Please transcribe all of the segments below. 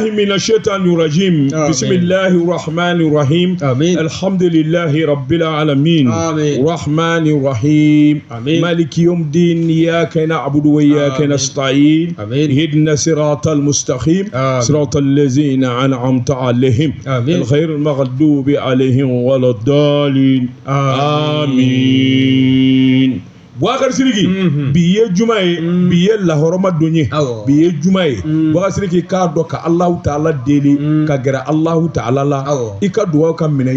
من الشيطان الرجيم. آمين. بسم الله الرحمن الرحيم. آمين. الحمد لله رب العالمين. آمين. الرحمن الرحيم. آمين. مالك يوم الدين، إياك نعبد وإياك آمين. نستعين. آمين. اهدنا صراط المستقيم. آمين. صراط الذين أنعمت عليهم. آمين. غير المغضوب عليهم ولا الضالين. آمين. Bubakari Sidiki, Mhm. bi ye juma ye, bi ye lahɔrɔma don ye, Awɔ. bi ye juma ye. Bubakari Sidiki k'a dɔn ka Alahu taala deli, ka gɛrɛ Alahu taala la, Awɔ. i ka dugawu ka minɛ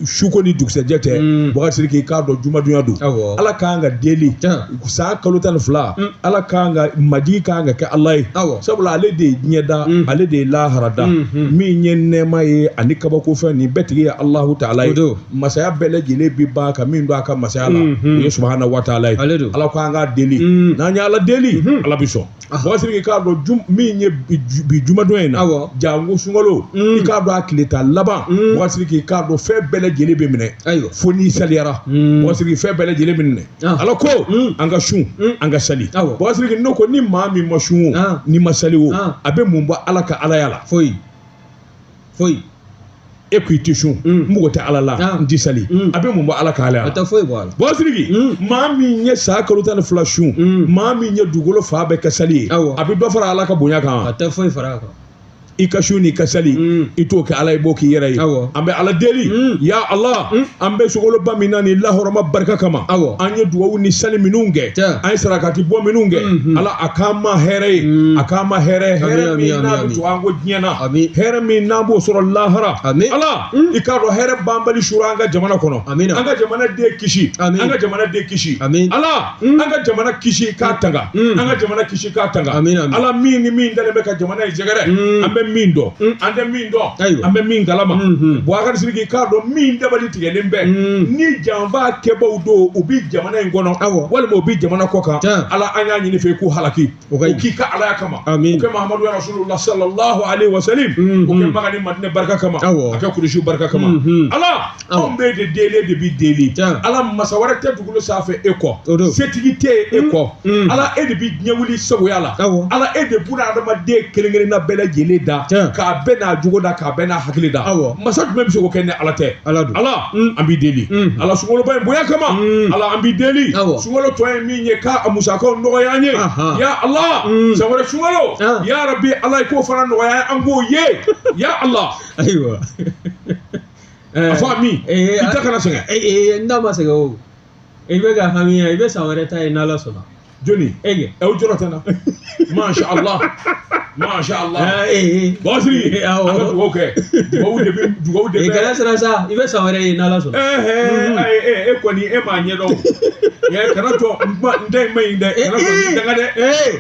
suko ni dugusɛjɛ tɛ. Bubakari Sidiki k'a dɔn jumadonya don. Awɔ. Ala k'an ka deli Tiɲɛ. san kalo 12, Ala k'an ka majigi k'an ka kɛ Ala ye. Awɔ. Sabula ale de ye diɲɛ da, ale de ye lahara da, min ye nɛɛma ye ani kabakofɛn nin bɛɛ tigi ye Alahu taala ye. O don. Masaya bɛɛ lajɛlen bi ban ka min don a ka masaya la, o ye subahana wa taala ye. Ale don. Ala ko an k'a deli, n'an ye Ala deli, Ala bi sɔn. Bubakari Sidiki k'a dɔn min ye bi jumadon in na, Awɔ. janko sunkalo, i k'a dɔn a tile tan laban, Bubakari Sidiki k'a dɔn fɛn bɛɛ lajɛlen bɛ minɛ Ayiwa. fo n'i saliyara. Bubakari Sidiki, fɛn bɛɛ lajɛlen bɛ minɛ. Ala ko an ka sun, an ka sali. Awɔ. Bubakari Sidiki, n'o ko ni maa min ma sun o, n'i ma sali o, a bɛ mun bɔ Ala ka alaya la? Foyi foyi. E ko i tɛ sun, n mago tɛ Ala la, n tɛ sali, a bɛ mun bɔ Ala ka alaya A la? tɛ foyi bɔ a la. Bubakari Sidiki, maa min ye san kalo 12 sun, maa min ye dugukolo fan bɛɛ kɛ sali ye, Awɔ. a bɛ dɔ fara Ala ka bonya kan? A tɛ foyi fara a kan. I ka sun n'i ka sali, i t'o kɛ Ala ye, b'o k'i yɛrɛ ye. Awɔ. An bɛ Ala deli, ya Ala, an bɛ sogoloba min na nin lahɔrɔma barika kama, Awɔ. an ye dugawu ni sali minnu kɛ, Tiɲɛ. an ye sarakati bɔ minnu kɛ, Ala a k'an ma hɛrɛ ye, a k'an ma hɛrɛ, hɛrɛ Amin, min amin, n'a bɛ amin. to an ko diɲɛ na, Amin. hɛrɛ min n'an b'o sɔrɔ lahara. Amin. Ala, i k'a dɔn hɛrɛ banbali sura an ka jamana kɔnɔ. Amina. An ka jamana den kisi. Amin. An ka jamana den kisi. Amin. Ala, an ka jamana kisi k'a tanga. An ka jamana kisi k'a tanga. Amin, amin. Ala, min ni min dalen bɛ ka jamana in sɛgɛrɛ, an bɛ min dɔn, an tɛ min dɔn, Ayiwa. an bɛ min kalama. Bubakari Sidiki k'a dɔn min dabali tigɛlen bɛ, ni janfa kɛbaw don, u bi jamana in kɔnɔ Awɔ. walima u bi jamana kɔ kan, Tiɲɛ. Ala, an y'a ɲini fɛ k'u halaki, O ka ɲi. u k'i ka alaya kama, Amin. u kɛ Mahamadu ya Rasulullah sallallahu alaihi wa sallam, u kɛ Maka ni Madinɛ barika kama, Awɔ. a kɛ kurusiw barika kama. Ala, Awɔ. anw bɛ de deli de bi deli. Tiɲɛ. Ala, masa wɛrɛ tɛ dugukolo sanfɛ e kɔ, O don. setigi tɛ e kɔ. Ala, e de bi diɲɛ wuli sagoya la. Awɔ. Ala, e de buna adamaden kelen kelenna bɛɛ lajɛlen da, Tiɲɛ. k'a bɛɛ n'a jogo da, k'a bɛɛ n'a hakili da. Awɔ. Masa jumɛn bɛ se k'o kɛ ni Ala tɛ? Ala don. Ala, an b'i deli. Ala, sunkaloba in bonya kama, Ala, an b'i deli. Awɔ. Sunkalo tɔ ye min ye, k'a musakaw nɔgɔya an ye. Ahan. Ya Ala, san wɛrɛ sunkalo, ya Rabi, Ala, i k'o fana nɔgɔya an k'o ye, ya Ala. Ayiwa. A fɔ amin. I ta kana sɛgɛn. N da ma sɛgɛn o. I bɛ ka hami i bɛ san wɛrɛ ta ye n'Ala sɔnna. Jɔni? E kɛ. O jɔrɔ tɛ n na. Masha Allah, masha Allah. Bubakari Sidiki, Awɔ. an ka dugawu kɛ, dugawu de bɛ, dugawu de bɛ. Kana siran sa, i bɛ san wɛrɛ ye n'Ala sɔnna. E kɔni, e m'a ɲɛdɔn o. Kana jɔ n kuma, n da in ma ɲi dɛ, kana jɔ n danga dɛ.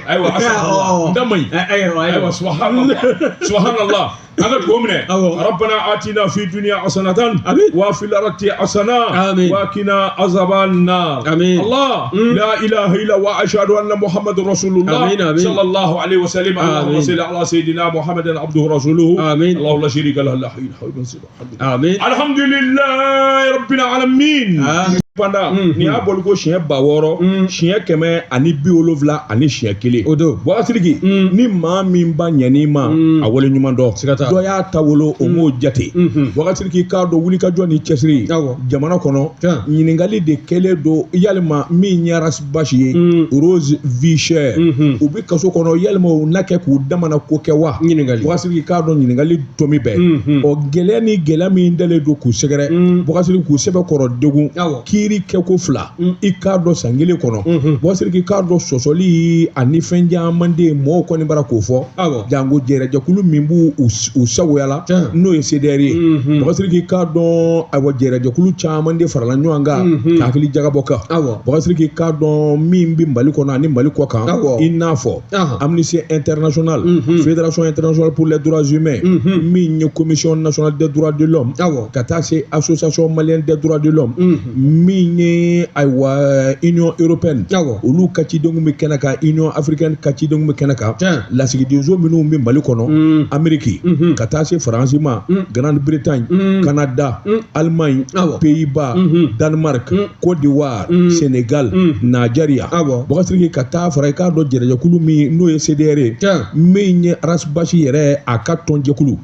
Ayiwa, astaghfirullah, n da ma ɲi. Ayiwa, Ayiwa, ayiwa. subhanallah, subhanallah. An ka dugawu minɛ. Awɔ. Rabbana atina fi dunya hasanatan Amin. wa fil akhirati hasana Amin. wa qina azaban nar. Amin. Allah, la ilaha illa wa ashhadu anna Muhammadar rasulullah Amin, amin. sallallahu alaihi wa sallam. Allahumma Amin. salli ala sayyidina Muhammadin abduhu wa rasuluhu. Amin. Allahu la sharika lahu, la ilaha illa huwa. Amin. Alhamdulillahi rabbil alamin. Amin. Panda, nin y'a bɔli ko siɲɛ 6000, siɲɛ 171. O don. Bubakari Sidiki, ni maa min ba ɲɛn'i ma, a wale ɲuman dɔn. Siga t'a la. Dɔ y'a ta wolo, o m'o jate. Bubakari Sidiki k'a dɔn wulikajɔ ni cɛsiri Awɔ. jamana kɔnɔ, Tiɲɛ. ɲininkali de kɛlen don yalima min ye Ras Bath ye, Rose Vie Chère, u bɛ kaso kɔnɔ, yalima u na kɛ k'u damana ko kɛ wa? Ɲininkali. Bubakari Sidiki k'a dɔn ɲininkali tomi bɛɛ. Ɔ, gɛlɛya ni gɛlɛya min dalen don k'u sɛgɛrɛ, Bubakari Sidiki, k'u sɛbɛkɔrɔ degun, Awɔ. kiiri kɛko fila, i k'a dɔn san kelen kɔnɔ. Bubakari Sidiki k'a dɔn sɔsɔli ani fɛn caman de mɔgɔw kɔni bara k'o fɔ, Awɔ. janko jɛrɛjɛkulu min b'u u sagoya la, Tiɲɛ. n'o ye CDR ye. Bubakari Sidiki k'a dɔn, ayiwa, jɛrɛjɛkulu caman de farala ɲɔgɔn kan ka hakili jagabɔ kan. Awɔ. Bubakari Sidiki k'a dɔn min bɛ Mali kɔnɔ ani Mali kɔ kan, Awɔ. i n'a fɔ Ahan. Amnesty International, Fédération internationale pour les droits humains, min ye Commission nationale des droits de l'homme, Awɔ. ka taa se Association malienne des droits de l'homme, min Min ye ayiwa Union européenne olu ka cidenw bɛ kɛnɛ kan, Union africaine ka cidenw bɛ kɛnɛ kan, lasigidenso minnu bɛ Mali kɔnɔ, Ameriki ka taa se Faransi ma, Grande Bretagne, Canada, Allemagne, Pays-Bas, Danemark, Côte d'Ivoire, Sénégal, Nigeria. Boubacar Sidiki, ka taa fara i k'a dɔn jɛrɛjɛkulu min n'o ye CDR ye, min ye Ras Bath yɛrɛ a ka tɔnjɛkulu,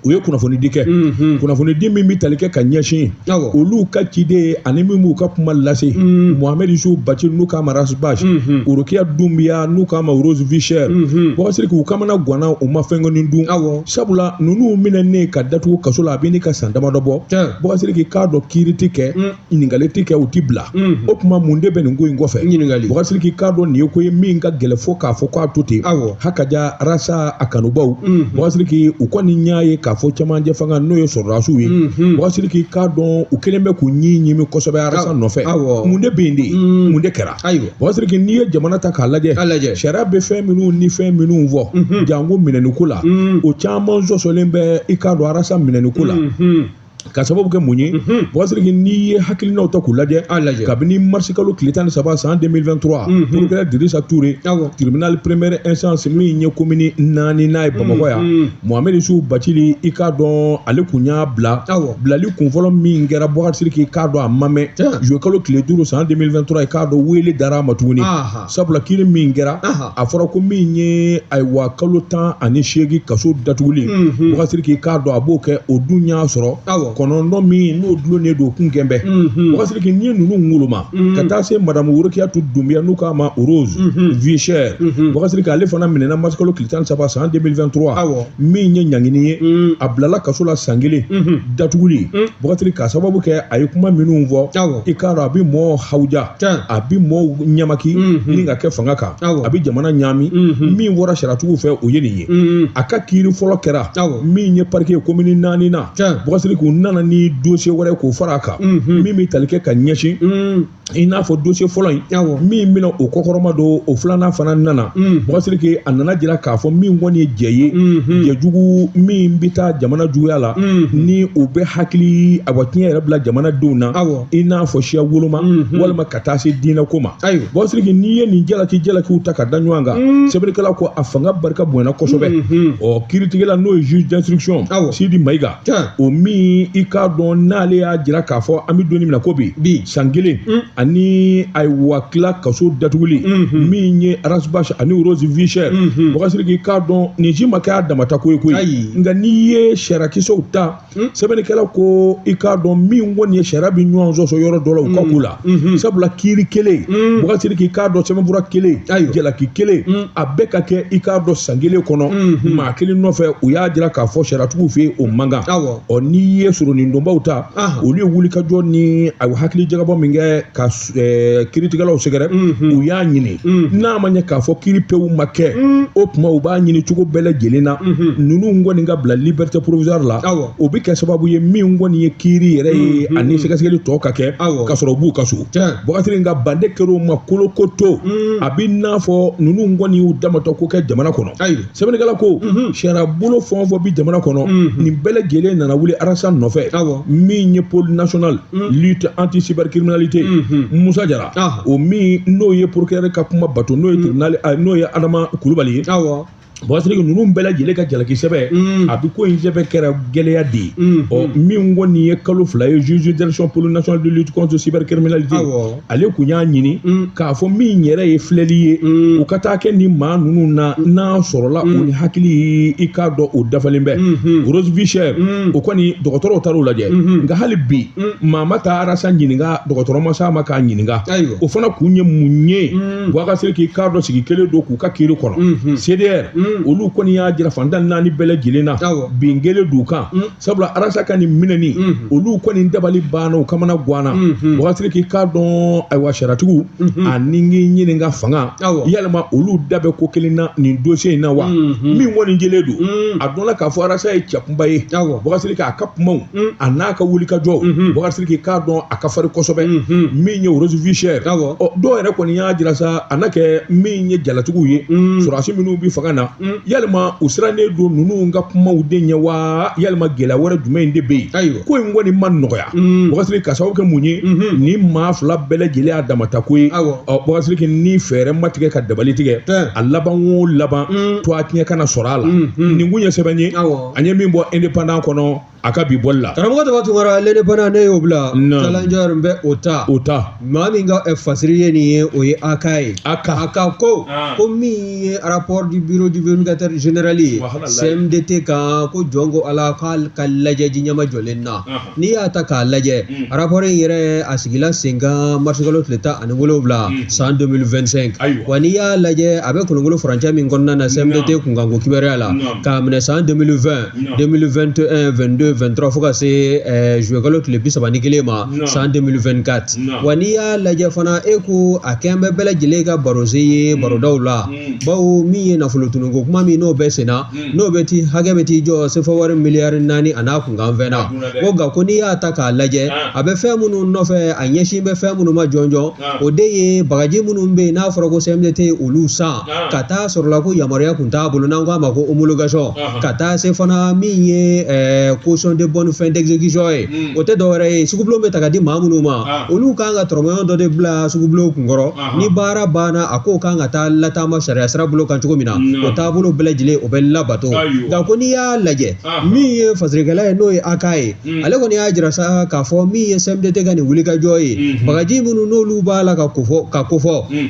u ye kunnafonidi kɛ, kunnafonidi min bɛ tali kɛ ka ɲɛsin olu ka ciden ani min b'u ka kuma lase, Mohamed Yusuf Bacili n'u k'a ma Ras Bath, Orokiya Dunbiya n'u k'a ma Rose Vie Chère. Boubacar Sidiki, u kamana ganna, u ma fɛn kɔni dun, sabula ninnu minɛnen ka datugu kaso la, a bɛ ni ka san damadɔ bɔ. Boubacar Sidiki, k'a dɔn kiiri tɛ kɛ, ɲininkali tɛ kɛ, u tɛ bila. O tuma mun de bɛ nin ko in kɔfɛ? Ɲininkali. Boubacar Sidiki, k'a dɔn nin ye ko ye min ka gɛlɛn fo k'a fɔ k'a to ten. Hakaja Rasa a kanubaw, Boubacar Sidiki, u kɔni y'a ye k'a fɔ cɛmancɛ fanga n'o ye sɔrɔdasiw ye, Boubacar Sidiki, k'a dɔn u kɛlen bɛ k'u ɲi ɲimi kosɛbɛ Arasa nɔfɛ. Mun de bɛ yen de? Mun de kɛra? Boubacar Sidiki, n'i ye jamana ta k'a lajɛ, sariya bɛ fɛn minnu ni fɛn minnu fɔ janko minɛniko la, o caman sɔsɔlen bɛ i k'a dɔn Arasa minɛniko la. Ka sababu kɛ mun ye? Boubacar Sidiki, n'i ye hakilinaw ta k'u lajɛ, kabini marisikalo tile 13 san 2023, procureur Dirisa Toure, tribunal première instance min ye commune 4 n'a ye Bamakɔ yan, Mohamed Yusuf Bacili, i k'a dɔn ale kun y'a bila. Bilali kunfɔlɔ min kɛra, Boubacar Sidiki, k'a dɔn a ma mɛn, juillet kalo tile 5 san 2023, i k'a dɔn wele dara a ma tuguni, sabula kiiri min kɛra, a fɔra ko min ye ayiwa kalo 18 kaso datuguli, Boubacar Sidiki, k'a dɔn a b'o kɛ. O dun y'a sɔrɔ 9 min n'o dulonnen don kun gɛn bɛ. Boubacar Sidiki, n'i ye ninnu ŋoloma ka taa se madame Worokiyatu Dunbiya n'u k'a ma Rose Vie Chère, Boubacar Sidiki, ale fana minɛna marisikalo tile 13 san 2023, min ye ɲangini ye, a bilala kaso la san 1 datuguli. Boubacar Sidiki, k'a sababu kɛ a ye kuma minnu fɔ, i k'a dɔn a bɛ mɔɔ hawuja, a bɛ mɔɔw ɲamaki ni ka kɛ fanga kan, a bɛ jamana ɲaami. Min fɔra sariyatigiw fɛ, o ye nin ye. A ka kiiri fɔlɔ kɛra min ye parquet commune 4 na. Boubacar Sidiki, u nana ni dossier wɛrɛ k'o fara a kan, min bɛ tali kɛ ka ɲɛsin i n'a fɔ dossier fɔlɔ in min bɛna o kɔkɔrɔma don, o filanan fana nana. Boubacar Sidiki, a nana jira k'a fɔ min kɔni ye jɛ ye, jɛjugu min bɛ taa jamana juguya la, ni o bɛ hakili awa tiɲɛ yɛrɛ bila jamanadenw na, i n'a fɔ siya woloma walima ka taa se diinɛ ko ma. Boubacar Sidiki, n'i ye nin jalakiw ta ka da ɲɔgɔn kan, sɛbɛnnikɛla ko a fanga barika bonyana kosɛbɛ. Ɔ kiiritigɛla n'o ye juge d'instruction Sidi Mayiga, o min i k'a dɔn n'ale y'a jira k'a fɔ an bɛ don min na ko bi san 1 ani ayiwa tila kaso datuguli, min ye Ras Bath ani Rose Vie Chère. Boubacar Sidiki, k'a dɔn nin si ma kɛ a damata ko ye koyi, nka n'i ye sariyakisɛw ta, sɛbɛnnikɛla ko i k'a dɔn min kɔni ye sariya bɛ ɲɔgɔn sɔsɔ yɔrɔ dɔ la u ka ko la, sabula kiiri kelen, Boubacar Sidiki, k'a dɔn sɛbɛnfura kelen, jalaki kelen, a bɛɛ ka kɛ i k'a dɔn san 1 kɔnɔ maa kelen nɔfɛ, u y'a jira k'a fɔ sariyatigiw fɛ yen o man kan. Ɔ n'i ye soronin-donbaw ta, olu ye wulikajɔ ni a hakili jagabɔ min kɛ ka kiiritigɛlaw sɛgɛrɛ, u y'a ɲini n'a ma ɲɛ k'a fɔ kiiri pewu ma kɛ, o tuma u b'a ɲini cogo bɛɛ lajɛlen na ninnu kɔni ka bila liberté provisoire la. O bɛ kɛ sababu ye min kɔni ye kiiri yɛrɛ ye ani sɛgɛsɛgɛli tɔ ka kɛ ka sɔrɔ u b'u ka so. Boubacar Sidiki, nka bande kɛra o ma kolokoto, a bɛ n'a fɔ ninnu kɔni y'u damatɔ ko kɛ jamana kɔnɔ. Sɛbɛnnikɛla ko sariya bolo fɛn o fɛn bɛ jamana kɔnɔ, nin bɛɛ lajɛlen nana wuli Arasa nɔfɛ, min ye pôle national lutte anti cybercriminalité, Musa Jara, o min n'o ye procureur ka kuma bato, n'o ye tribunal, n'o ye Adama Kulubali ye. Boubacar Sidiki, ninnu bɛɛ lajɛlen ka jalaki sɛbɛn a bɛ ko in sɛbɛn kɛra gɛlɛya de ye. Ɔ min kɔni ye kalo 2 ye, juge d'instruction pôle national de lutte contre cybercriminalité, ale kun y'a ɲini k'a fɔ min yɛrɛ ye filɛli ye, u ka taa kɛ nin maa ninnu na n'a sɔrɔla u ni hakili i k'a dɔn o dafalen bɛ. Rose Vie Chère, o kɔni dɔgɔtɔrɔw taar'o lajɛ, nka hali bi maa ma taa Arasa ɲininka, dɔgɔtɔrɔ ma s'a ma k'a ɲininka. O fana kun ye mun ye? Boubacar Sidiki, k'a dɔn sigi kelen don k'u ka kiiri kɔnɔ. CDR olu kɔni y'a jira fantan 4 bɛɛ lajɛlen na bin kelen d'u kan, sabula Arasa ka nin minɛni, olu kɔni dabali banna, u kamana ganna. Boubacar Sidiki, k'a dɔn ayiwa sariyatigiw ani k'i ɲininka fanga yalima olu da bɛ ko kelen na nin dossier in na wa? Min kɔni jɛlen don, a dɔnna k'a fɔ Arasa ye cɛkunba ye. Boubacar Sidiki, a ka kumaw a n'a ka wulikajɔw, Boubacar Sidiki, k'a dɔn a ka farin kosɛbɛ. Min ye Rose Vie Chère, ɔ dɔw yɛrɛ kɔni y'a jira sa a n'a kɛ min ye jalatigiw ye, sɔrɔdasi minnu bɛ fanga na. Yalima u sirannen don ninnu ka kumaw de ɲɛ wa, yalima gɛlɛya wɛrɛ jumɛn de bɛ yen? Ayiwa. Ko in kɔni ma nɔgɔya. Bubakari Sidiki, ka sababu kɛ mun ye? Ni maa fila bɛɛ lajɛlen y'a damata ko ye. Awɔ. Ɔ, Bubakari Sidiki, ni fɛɛrɛ ma tigɛ ka dabali tigɛ, a laban o laban, to a tiɲɛ kana sɔrɔ a la. Nin kun ye sɛbɛn ye Awɔ. an ye min bɔ Indépendant kɔnɔ a ka bi bɔli la. Karamɔgɔ Daba Tunkara, l'Indépendant ne y'o bila. Naam. Challenger n bɛ o ta. O ta. Maa min ka fasiri ye nin ye, o ye AK ye. AK. AK ko ko min ye rapport du bureau du vérificateur général ye Subhanallah. CMDT kan, ko jɔn ko Ala k'a ka lajɛ ji ɲɛma jɔlen na. N'i y'a ta k'a lajɛ, rapport in yɛrɛ a sigila sen kan marisikalo tile 17 san 2025. Ayiwa. Wa n'i y'a lajɛ, a bɛ kolonkolon furancɛ min kɔnɔna na CMDT kunkanko kibaruya la, Naam. k'a minɛ san 2020, Naam. 2021, 22, 23 fo ka se juillet kalo tile 31 ma Naam. san 2024. Naam. Wa n'i y'a lajɛ fana, e ko a kɛn bɛ bɛɛ lajɛlen ka barosen ye barodaw la, bawo min ye nafolo tununko kuma min n'o bɛ senna, n'o bɛ ti hakɛ bɛ t'i jɔ sefa wari miliyari 4 a n'a kunkan fɛn na. Dunna dɛ. Ko nka ko n'i y'a ta k'a lajɛ, a bɛ fɛn minnu nɔfɛ, a ɲɛsin bɛ fɛn minnu ma jɔnjɔn, o de ye bagaji minnu bɛ yen n'a fɔra ko CMDT ye olu san, ka taa sɔrɔ la ko yamaruya kun t'a bolo, n'an ko a ma ko homologation, ka taa se fana min ye caution de bonne fin d'exécution ye. O tɛ dɔwɛrɛ ye, sugubulon bɛ ta ka di maa minnu ma, olu kan ka tɔrɔmɔɲɔgɔn dɔ de bila sugubulon kunkɔrɔ. Ni baara banna, a k'o kan ka taa lataama sariya sira bolo kan cogo min na, o taabolo bɛɛ lajɛlen o bɛ labato. Ayiwa. Nka ko n'i y'a lajɛ, min ye fasirikɛla ye n'o ye AK ye, ale kɔni y'a jira sa k'a fɔ min ye CMDT ka nin wulikajɔ ye, bagaji minnu n'olu b'a la ka kofɔ,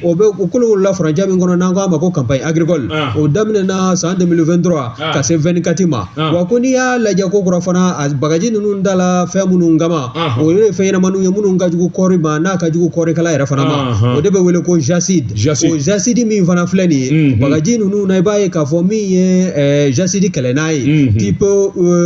o bɛ o kolokolola furancɛ min kɔnɔ n'an ko a ma ko campagne agricole, o daminɛna san 2023 ka se 24 ma. Wa ko n'i y'a lajɛ ko kura fana, a bagaji ninnu dala fɛn minnu kama, o ye fɛn ɲɛnamaniw ye minnu ka jugu kɔɔri ma, n'a ka jugu kɔɔrikala yɛrɛ fana ma, o de bɛ wele ko jasside. Jasside. O jasside min fana filɛ nin ye, bagaji ninnu na, i b'a ye k'a fɔ min ye jasside kɛlɛ n'a ye, type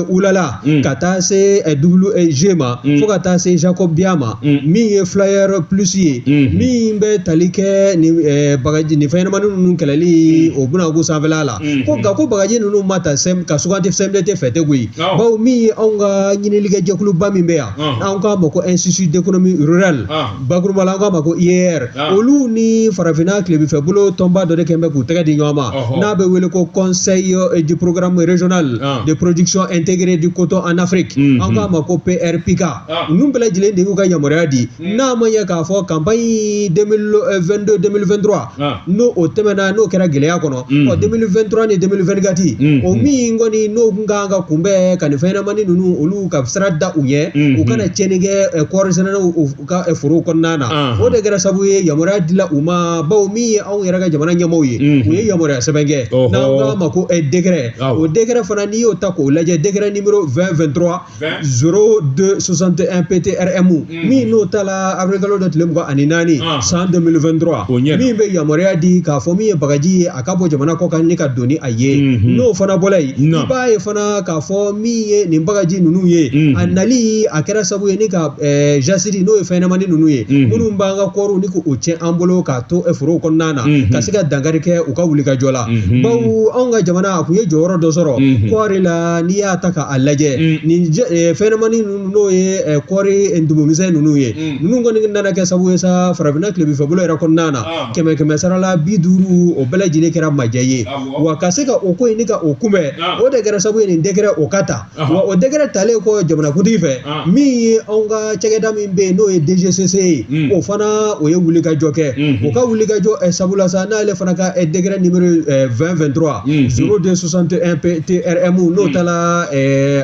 ulala, ka taa se WG ma, fo ka taa se Jacobia ma, min ye Flyer plus ye, min bɛ tali kɛ nin bagaji nin fɛn ɲɛnamani ninnu kɛlɛli o bɛna ko sanfɛla la. Ko nka ko bagaji ninnu ma ta ka suganti CMDT fɛ tɛ koyi, bawo min ye anw ka ɲininikɛ jɛkuluba min bɛ yan, anw k'a ma ko Institut d'économie rurale, bakuruba la an k'a ma ko IER, olu ni farafinna tilebinfɛ bolo tɔnba dɔ de kɛn bɛ k'u tɛgɛ di ɲɔgɔn ma, n'a bɛ wele ko Conseil du programme régional de production intégrée du coton en Afrique, an k'a ma ko PRPICA. Ninnu bɛɛ lajɛlen de y'u ka yamaruya di, n'a ma ɲɛ k'a fɔ campagne 2022 2023 n'o o tɛmɛna, n'o kɛra gɛlɛya kɔnɔ, ɔ 2023 ni 2024, o min kɔni n'o kun kan ka kunbɛn ka nin fɛn ɲɛnamani ninnu olu ka sira da u ɲɛ, u kana tiɲɛni kɛ kɔɔri sɛnɛnaw u ka forow kɔnɔna na, o de kɛra sababu ye yamaruya dila u ma, bawo min ye anw yɛrɛ ka jamana ɲɛmaaw ye, u ye yamaruya sɛbɛn kɛ, n'an k'a ma ko décret. O décret fana, n'i y'o ta k'o lajɛ, décret numéro 2023 02 61 PTRM, min n'o ta la avril kalo dɔ tile 24 san 2023, O ɲɛna. min bɛ yamaruya di k'a fɔ min ye bagaji ye a ka bɔ jamana kɔ kan ni ka don ni a ye. N'o fana bɔra yen, i b'a ye fana k'a fɔ min ye nin bagaji ninnu ye, a nali a kɛra sababu ye ni ka jasside, n'o ye fɛn ɲɛnamani ninnu ye, minnu b'an ka kɔɔriw ni k'o tiɲɛ an bolo k'a to forow kɔnɔna na, ka se ka dankari kɛ u ka wulikajɔ la, bawo anw ka jamana a kun ye jɔyɔrɔ dɔ sɔrɔ kɔɔri la. N'i y'a ta k'a lajɛ, nin fɛn ɲɛnamani ninnu n'o ye kɔɔri ntumu misɛn ninnu ye, ninnu kɔni nana kɛ sababu ye sa farafinna tilebinfɛ bolo yɛrɛ kɔnɔna na, kɛmɛ kɛmɛ sara la 50, o bɛɛ lajɛlen kɛra majɛ ye. Wa ka se ka o ko in ni ka o kunbɛn, o de kɛra sababu ye nin décret o ka ta. Wa o décret talen kɔ jamanakuntigi fɛ, min ye anw ka cakɛda min bɛ yen n'o ye DGCC ye, o fana o ye wulikajɔ kɛ. O ka wulikajɔ sabula sa n'ale fana ka décret numéro 2023 02 61 PTRM, n'o taara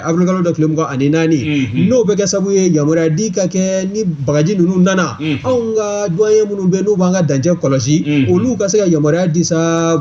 avril kalo dɔ tile 24, n'o bɛ kɛ sababu ye yamaruya di ka kɛ ni bagaji ninnu nana, anw ka douanier minnu bɛ yen n'u b'an ka dancɛ kɔlɔsi, olu ka se ka yamaruya di sa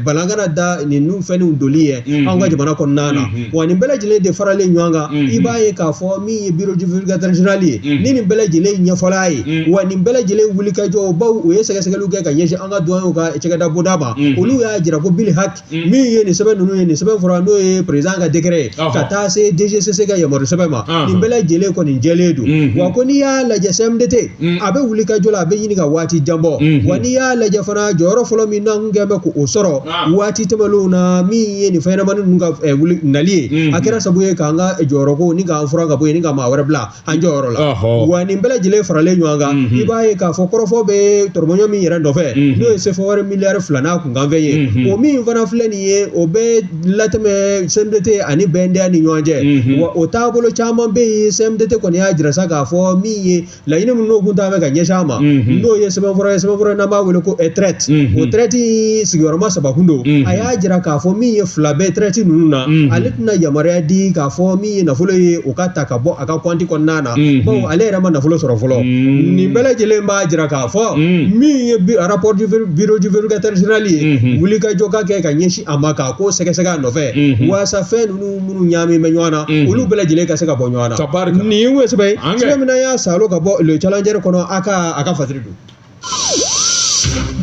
balan kana da ninnu fɛnw doli ye anw ka jamana kɔnɔna na. Wa nin bɛɛ lajɛlen de faralen ɲɔgɔn kan, i b'a ye k'a fɔ min ye bureau du vérificateur général ye, ni nin bɛɛ lajɛlen ɲɛfɔla ye, wa nin bɛɛ lajɛlen wulikajɔ, baw u ye sɛgɛsɛgɛliw kɛ ka ɲɛsin an ka douanier ka cakɛda bonda ma, olu y'a jira ko bil hak min ye nin sɛbɛn ninnu ye, nin sɛbɛn fɔra n'o ye président ka décret ye, ka taa se DGCC ka yamaru sɛbɛn ma, nin bɛɛ lajɛlen kɔni jɛlen don. Wa ko n'i y'a lajɛ, CMDT a bɛ wulikajɔ la, a bɛ ɲini ka waati jan bɔ. Wa n'i y'a lajɛ fana, jɔyɔrɔ fɔlɔ min n'an kun kɛn bɛ k'o sɔrɔ waati tɛmɛnlenw na, min ye nin fɛn ɲɛnamani ninnu ka wuli nali ye, a kɛra sababu ye ye k'an ka jɔyɔrɔko ni k'an furan ka bɔ yen ni ka maa wɛrɛ bila an jɔyɔrɔ la wa nin bɛɛ lajɛlen faralen ɲɔgɔn kan i b'a ye k'a fɔ kɔrɔfɔ bɛ tɔrɔmɔɲɔ min yɛrɛ nɔfɛ n'o ye sefa wari miliyari 2 n'a kunkanfɛn ye, o min fana filɛ nin ye, o bɛ latɛmɛ CMDT ani BNDA ni ɲɔgɔn cɛ. Wa o taabolo caman bɛ yen, CMDT kɔni y'a jira sa k'a fɔ min ye laɲini min n'o kun t'a fɛ ka ɲɛsin a ma, n'o ye sɛbɛnfura ye, sɛbɛnfura n'an b'a wele ko traite. O traite sigiyɔrɔma saba kun don. A y'a jira k'a fɔ min ye fila bɛɛ traite ninnu na, ale tɛna yamaruya di k'a fɔ min ye nafolo ye, o ka ta ka bɔ a ka kɔnti kɔnɔna na, bawo ale yɛrɛ ma nafolo sɔrɔ fɔlɔ. Nin bɛɛ lajɛlen b'a jira k'a fɔ min ye rapport du bureau du vérificateur général ye, wulikajɔ ka kɛ ka ɲɛsin a ma k'a ko sɛgɛsɛgɛ a nɔfɛ, waasa fɛn ninnu minnu ɲaami bɛ ɲɔgɔn na, olu bɛɛ lajɛlen ka se ka bɔ ɲɔgɔn na. Nin ye sɛbɛn ye, sɛbɛn min n'an y'a salo ka bɔ Le Challenger kɔnɔ, a ka fasiri don.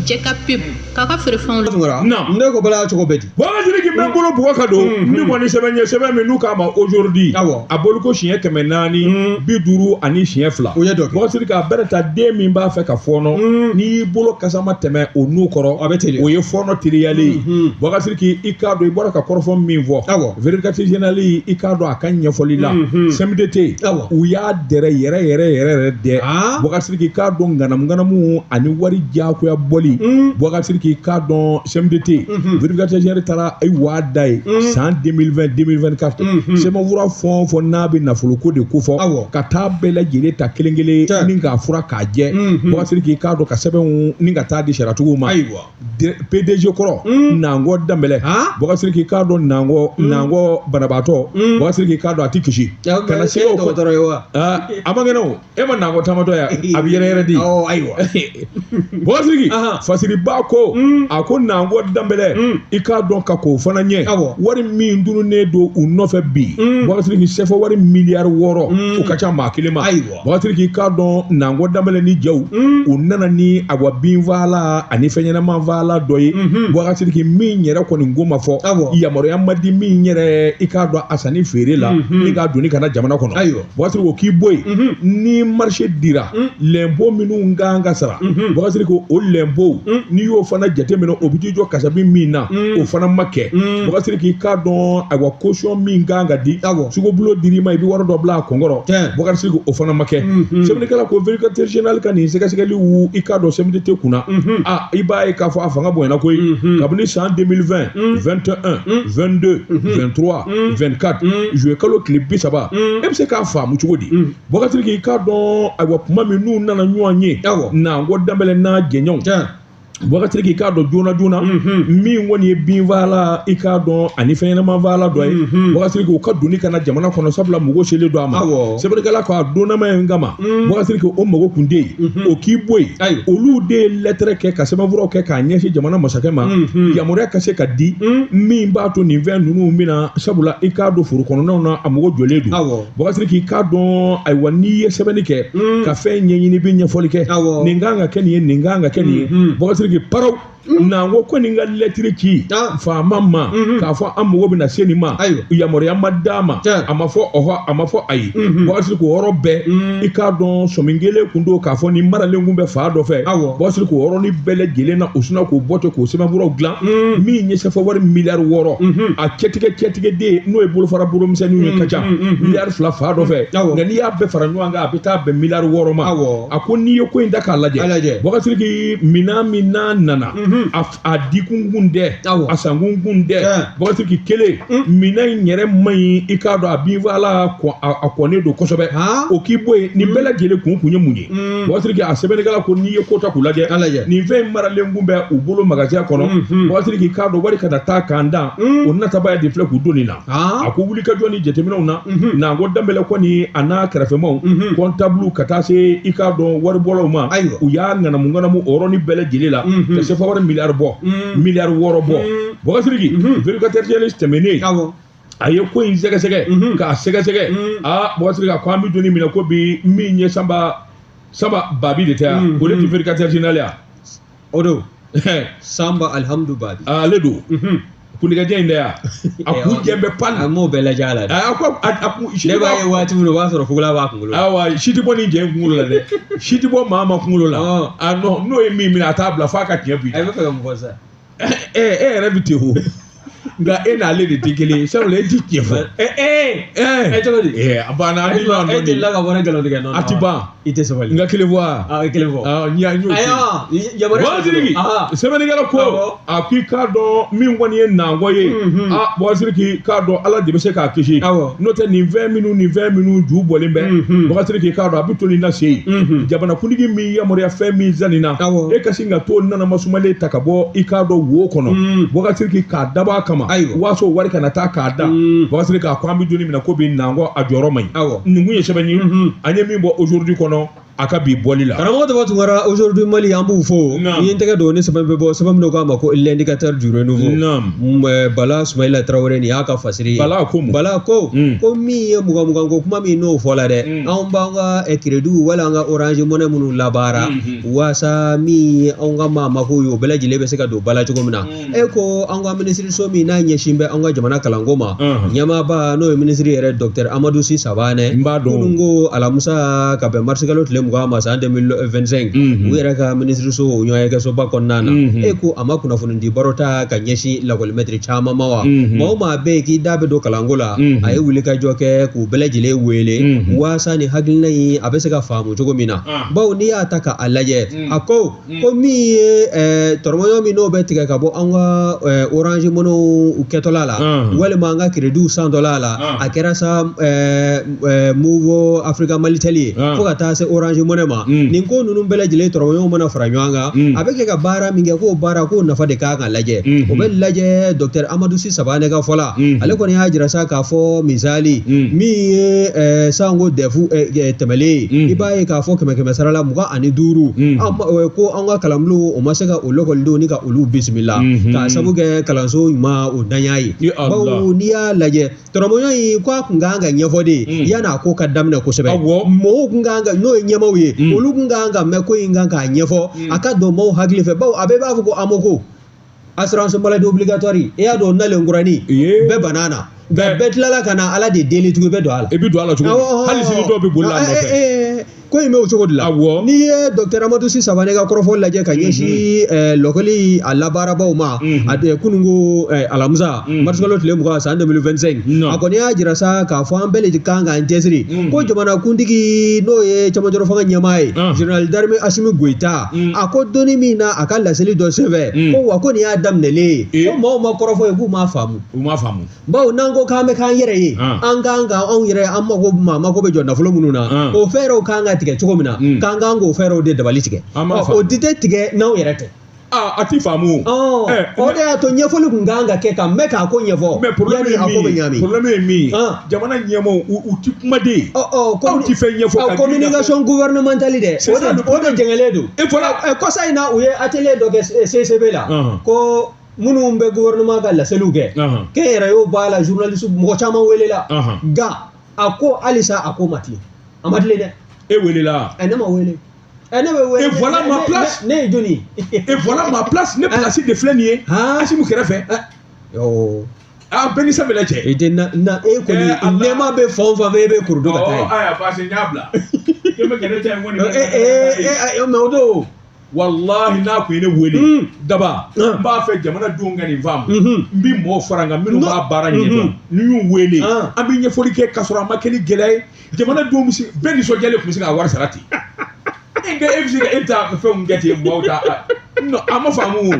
Jɛ ka pub k'a ka feerefɛnw. Ne ko bala cogo bɛ di? Boubacar Sidiki, bɛ n bolo bugɔ ka don min kɔni sɛbɛn ye, sɛbɛn min n'u k'a ma Aujourd'hui. A bolo ko siɲɛ 452. O ye dɔ kɛ. Boubacar Sidiki, a bɛrɛ ta den min b'a fɛ ka fɔɔnɔ, n'i y'i bolo kasama tɛmɛ o nun kɔrɔ, a bɛ teliya. O ye fɔɔnɔ teliyalen ye. Boubacar Sidiki, i k'a dɔn i bɔra ka kɔrɔfɔ min fɔ, vérificateur général, i k'a dɔn a ka ɲɛfɔli la, CMDT u y'a dɛrɛ yɛrɛ yɛrɛ yɛrɛ yɛrɛ dɛ. Boubacar Sidiki, i k'a dɔn ŋanamu ŋanamu ani wari diyagoya bɔli. Boubacar Sidiki, i k'a dɔn CMDT vérificateur général taara i waa da ye san 2020 2024, sɛbɛnfura fɛn o fɛn n'a bɛ nafoloko de ko fɔ, ka taa bɛɛ lajɛlen ta kelen kelen ni k'a fura k'a jɛ. Boubacar Sidiki, i k'a dɔn ka sɛbɛnw ni ka taa di sariyatigiw ma. PDG kɔrɔ Nangɔ Danbɛlɛ, Boubacar Sidiki, i k'a dɔn Nangɔ banabaatɔ, Boubacar Sidiki, i k'a dɔn a ti kisi ka na se o dɔgɔtɔrɔ ye wa? A man kɛnɛ o, e ma Nangɔ taamatɔ ye, a bɛ yɛrɛ yɛrɛ di. Ayiwa. Boubacar Sidiki, Fasiriba ko a ko Nangɔ Danbɛlɛ, i k'a dɔn ka k'o fana ɲɛ, wari min tununnen don u nɔfɛ bi, Boubacar Sidiki, sɛfɛ wari miliyari 6, o ka ca maa kelen ma. Boubacar Sidiki, i k'a dɔn Nangɔ Danbɛlɛ ni jɛw, u nana ni awa binfagalan ani fɛn ɲɛnama fagalan dɔ ye. Boubacar Sidiki, min yɛrɛ kɔni ko ma fɔ, yamaruya ma di min yɛrɛ, i k'a dɔn a sanni feere la ni k'a donni ka na jamana kɔnɔ. Boubacar Sidiki, o k'i bɔ yen, ni marché dira, l'impôt minnu kan ka sara, Boubacar Sidiki, o l'impôt n'i y'o fana jateminɛ, o bɛ t'i jɔ kasabi min na, o fana ma kɛ. Boubacar Sidiki, i k'a dɔn ayiwa caution min kan ka di, sugubulon dir'i ma, i bɛ wari dɔ bila a kunkɔrɔ, Boubacar Sidiki, o fana ma kɛ. Sɛbɛnnikɛla ko vérificateur général ka nin sɛgɛsɛgɛliw, i k'a dɔn CMDT kunna, a i b'a ye k'a fɔ a fanga bonyana koyi. Kabini san 2020, 21, 22, 23, 24, juillet kalo tile 30, e bɛ se k'a faamu cogo di? Boubacar Sidiki, i k'a dɔn ayiwa kuma min n'u nana ɲɔgɔn ye, Nangɔ Danbɛlɛ n'a jɛɲɔgɔnw, Boubacar Sidiki, i k'a dɔn joona joona min kɔni ye binfagalan, i k'a dɔn ani fɛn ɲɛnama fagalan dɔ ye, Boubacar Sidiki, u ka donni ka na jamana kɔnɔ, sabula mɔgɔ selen don a ma. Sɛbɛnnikɛla ko a donnama in kama, Boubacar Sidiki, o mago kun tɛ yen, o k'i bɔ yen. Olu de ye lɛtɛrɛ kɛ ka sɛbɛnfuraw kɛ k'a ɲɛsin jamana masakɛ ma, yamaruya ka se ka di min b'a to nin fɛn ninnu bɛna, sabula i k'a dɔn foro kɔnɔnaw na a mago jɔlen don. Boubacar Sidiki, i k'a dɔn ayiwa n'i ye sɛbɛnni kɛ ka fɛn ɲɛɲini, i bɛ ɲɛfɔli kɛ, nin kan ka kɛ nin ye, nin kan ka kɛ nin ye. Boubacar Sidiki, paraw n'an ko nin ka lɛtiri ci faama ma k'a fɔ an mago bɛna se nin ma, yamaruya ma d'a ma, a ma fɔ ɔhɔ, a ma fɔ ayi. Boubacar Sidiki, o yɔrɔ bɛɛ, i k'a dɔn sɔmi kelen kun don k'a fɔ ni maralen kun bɛ fa dɔ fɛ. Boubacar Sidiki, o yɔrɔnin bɛɛ lajɛlen na, u sinna k'o bɔ ten k'o sɛbɛnfuraw dilan min ye sɛfɛ wari miliyari 6, a cɛtigɛ den n'o ye bolofara bolomisɛnninw ye ka ca miliyari 2 fa dɔ fɛ, nka n'i y'a bɛɛ fara ɲɔgɔn kan, a bɛ taa bɛn miliyari 6 ma. A ko n'i ye ko in ta k'a lajɛ, Boubacar Sidiki, minɛn min n'a nana, a dikun kun tɛ, a sankun kun tɛ. Boubacar Sidiki, kelen minɛn in yɛrɛ man ɲi, i k'a dɔn a binfagalan a kɔnnen don kosɛbɛ, o k'i bɔ yen. Nin bɛɛ lajɛlen kun ye mun ye? Boubacar Sidiki, a sɛbɛnnikɛla ko n'i ye ko ta k'u lajɛ, nin fɛn in maralen kun bɛ u bolo magasin kɔnɔ. Boubacar Sidiki, k'a dɔn wari kana taa k'an dan, o natabaya de filɛ k'u don nin na. A ko wulikajɔ ni jateminɛw na, Nangɔ Danbɛlɛ kɔni a n'a kɛrɛfɛmaw, comptable ka taa se i k'a dɔn waribɔlaw ma, u y'a ŋanamu ŋanamu o yɔrɔnin bɛɛ lajɛlen la ka sefa wari miliyari bɔ, miliyari 6 bɔ. Boubacar Sidiki, vérificateur général tɛmɛnen, a ye ko in sɛgɛsɛgɛ k'a sɛgɛsɛgɛ. Aa, Boubacar Sidiki, a ko an bɛ don min na ko bi, min ye Samba Babi de tɛ yan, o de tɛ vérificateur général ya? O don Samba Alihamudu Babi. Ale don kundigɛjɛ in dɛ yan, a kun jɛ bɛ pali. A m'o bɛɛ lajɛ a la dɛ. A ko a kun. Ne b'a ye waati min na, o b'a sɔrɔ fugula b'a kunkolo la. Ayiwa, si tɛ bɔ nin jɛ in kunkolo la dɛ, si tɛ bɔ maa ma kunkolo la. A non, n'o ye min minɛ, a t'a bila f'a ka tiɲɛ b'i la. A bɛ fɛ ka mun fɔ sisan? E yɛrɛ bɛ ten o, nka e n'ale de tɛ kelen ye, sabula e ti tiɲɛ fɔ. Ee cogo di? A banna, an ti ɲɔgɔn E dɔn. Delila ka bɔ ne nkalon tigɛ nɔ? A ti ban. I tɛ sabali. N ka kelen fɔ wa? Ah, kelen fɔ. Ah, n y'a n y'o to yen. Ayiwa, yamaruya. Bɔsiriki, sɛbɛnnikɛla ko a k'i k'a dɔn min kɔni ye nangɔ ye, a Bɔsiriki k'a dɔn Ala de bɛ se k'a kisi. N'o tɛ nin fɛn minnu ju bɔlen bɛ, Bɔsiriki k'a dɔn a bɛ to nin na se yen. Jamanakuntigi min yamaruya fɛn min sanni na, e ka sin ka t'o nanama sumalen ta ka bɔ i k'a dɔn wo kɔnɔ, Bɔsiriki, k'a dabɔ a kama waaso wari kana taa k'a da. Bɔsiriki, a ko an bɛ don min na ko bi nangɔ a jɔyɔrɔ man ɲi. Nin kun ye sɛbɛn ye an ye min bɔ Aujourd'hui kɔnɔ a ka bi bɔli la. Karamɔgɔ Daba Tunkara, Aujourd'hui Mali, an b'u fo. Ni ye n tɛgɛ don ni sɛbɛn bɛ bɔ, sɛbɛn min k'a ma ko L'indicateur du renouveau. Bala Sumayila Tarawele, nin y'a ka fasiri ye. Bala ko mun? Bala ko ko min ye mugan mugan ko kuma min n'o fɔla dɛ, anw b'an ka crédit wala an ka Orange Money minnu labaara waasa min ye anw ka maa mako ye, o bɛɛ lajɛlen bɛ se ka don ba la cogo min na. E ko an ka minisiriso min n'a ɲɛsin bɛ an ka jamana kalanko ma, ɲɛmaaba n'o ye minisiri yɛrɛ docteur Amadou Sy Savané, N b'a dɔn. kunun ko alamisa ka bɛn marisikalo tile 20 ma san 2025, u yɛrɛ ka minisiriso o ɲɔgɔnyekɛsoba kɔnɔna na, e ko a ma kunnafoni di baro ta ka ɲɛsin lakɔlimɛtiri caman ma wa maa o maa bɛ yen k'i da bɛ don kalanko la, a ye wulikajɔ kɛ k'u bɛɛ lajɛlen wele waasa ni hakilina in a bɛ se ka faamu cogo min na. Bawo n'i y'a ta k'a lajɛ, a ko ko min ye tɔrɔmɔɲɔ min n'o bɛ tigɛ ka bɔ an ka Orange Money kɛtɔla la, walima an ka crédit santɔla la, a kɛra sa Moov Africa Malitel ye, fo ka taa se Orange Money ma, nin ko ninnu bɛɛ lajɛlen tɔrɔmɔɲɔw mana fara ɲɔgɔn kan, a bɛ kɛ ka baara min kɛ, k'o baara k'o nafa de kan ka lajɛ. O bɛ lajɛ docteur Amadou Sy Savané ka fɔ la. Ale kɔni y'a jira sa k'a fɔ misali min ye sanko DEF tɛmɛlen ye, i b'a ye k'a fɔ kɛmɛ kɛmɛ sara la 25, ko an ka kalanbulon o ma se ka o lakɔlidenw ni ka olu bisimila k'a sabu kɛ kalanso ɲuman o danya ye. Bawo n'i y'a lajɛ, tɔrɔmɔɲɔ in ko a kun kan ka ɲɛfɔ de yanni a ko ka daminɛ kosɛbɛ. Mɔgɔw kun kan ka, n'o ye ɲɛmaaw ye, olu kun kan ka mɛn ko in kan k'a ɲɛfɔ a ka don maaw hakili fɛ, bawo a bɛɛ b'a fɔ ko AMO, assurance maladie obligatoire, e y'a dɔn nalen kurani bɛɛ banna na, nka bɛɛ tilala ka na Ala de deli tugun i bɛ don a la. I bɛ don a la cogo di? Hali sini dɔw bɛ boli a nɔfɛ. Ko in bɛ o cogo de la. N'i ye docteur Amadou Sy Savané ka kɔrɔfɔ lajɛ ka ɲɛsin lɔkɔli a labaarabaw ma, a kunun ko alamisa marisikalo tile 20 san 2025, a kɔni y'a jira sa k'a fɔ an bɛɛ de kan k'an cɛsiri ko jamanakuntigi n'o ye cɛmancɛrɔ fanga ɲɛmaa ye, général d'armée Assimi Goïta, a ko donni min na a ka laseli dɔ senfɛ, ko wa ko nin y'a daminɛlen ye, ko maaw ma kɔrɔfɔ ye k'u m'a faamu. U m'a faamu. Bawo n'an ko k'an bɛ k'an yɛrɛ ye, an kan ka anw yɛrɛ an mako maa mako bɛ jɔ nafolo minnu na, o fɛɛrɛw kan ka tigɛ cogo min na, k'an kan k'o fɛɛrɛw de dabali tigɛ, o di tɛ tigɛ n'anw yɛrɛ tɛ. A ti faamu. O de y'a to ɲɛfɔli kun kan ka kɛ ka mɛn k'a ko ɲɛfɔ. Mais problème ye min ye, problème ye min ye, jamana ɲɛmaaw u ti kuma de. Aw ti fɛn ɲɛfɔ. Ka communication gouvernementale dɛ, o de jɛngɛlen don. Et voilà. Kɔsa in na u ye atelier dɔ kɛ CCB la, ko minnu bɛ gouvernement ka laseliw kɛ, kɛnyɛrɛyew b'a la, journaliste mɔgɔ caman welela, nka a ko halisa a ko ma tilen, a ma tilen dɛ. E welela? Ne ma wele. Ne bɛ wele. Et voilà ma place. Ne ye jɔnni ye? Et voilà ma place, ne place de filɛ nin ye. Asimu kɛrɛfɛ. A bɛɛ ni sɛbɛn cɛ. I tɛ na e kɔni nɛɛma bɛ fan o fan fɛ, e bɛ kurudo ka taa yen. Ayiwa, parce que n y'a bila. E bɛ kɛ ne ta ye kɔni. Mais o don. Walahi n'a kun ye ne wele, Daba, n b'a fɛ jamanadenw ka nin faamu. N bi mɔgɔw fara n kan minnu b'a baara ɲɛdɔn, ni y'u wele, an bɛ ɲɛfɔli kɛ k'a sɔrɔ a ma kɛ ni gɛlɛya ye. Jamanadenw bɛ se bɛɛ nisɔndiyalen tun bɛ se k'a wari sara ten. E bɛ se ka e bɛ taa fɛnw kɛ ten, mɔgɔw ta, non, a ma faamu o.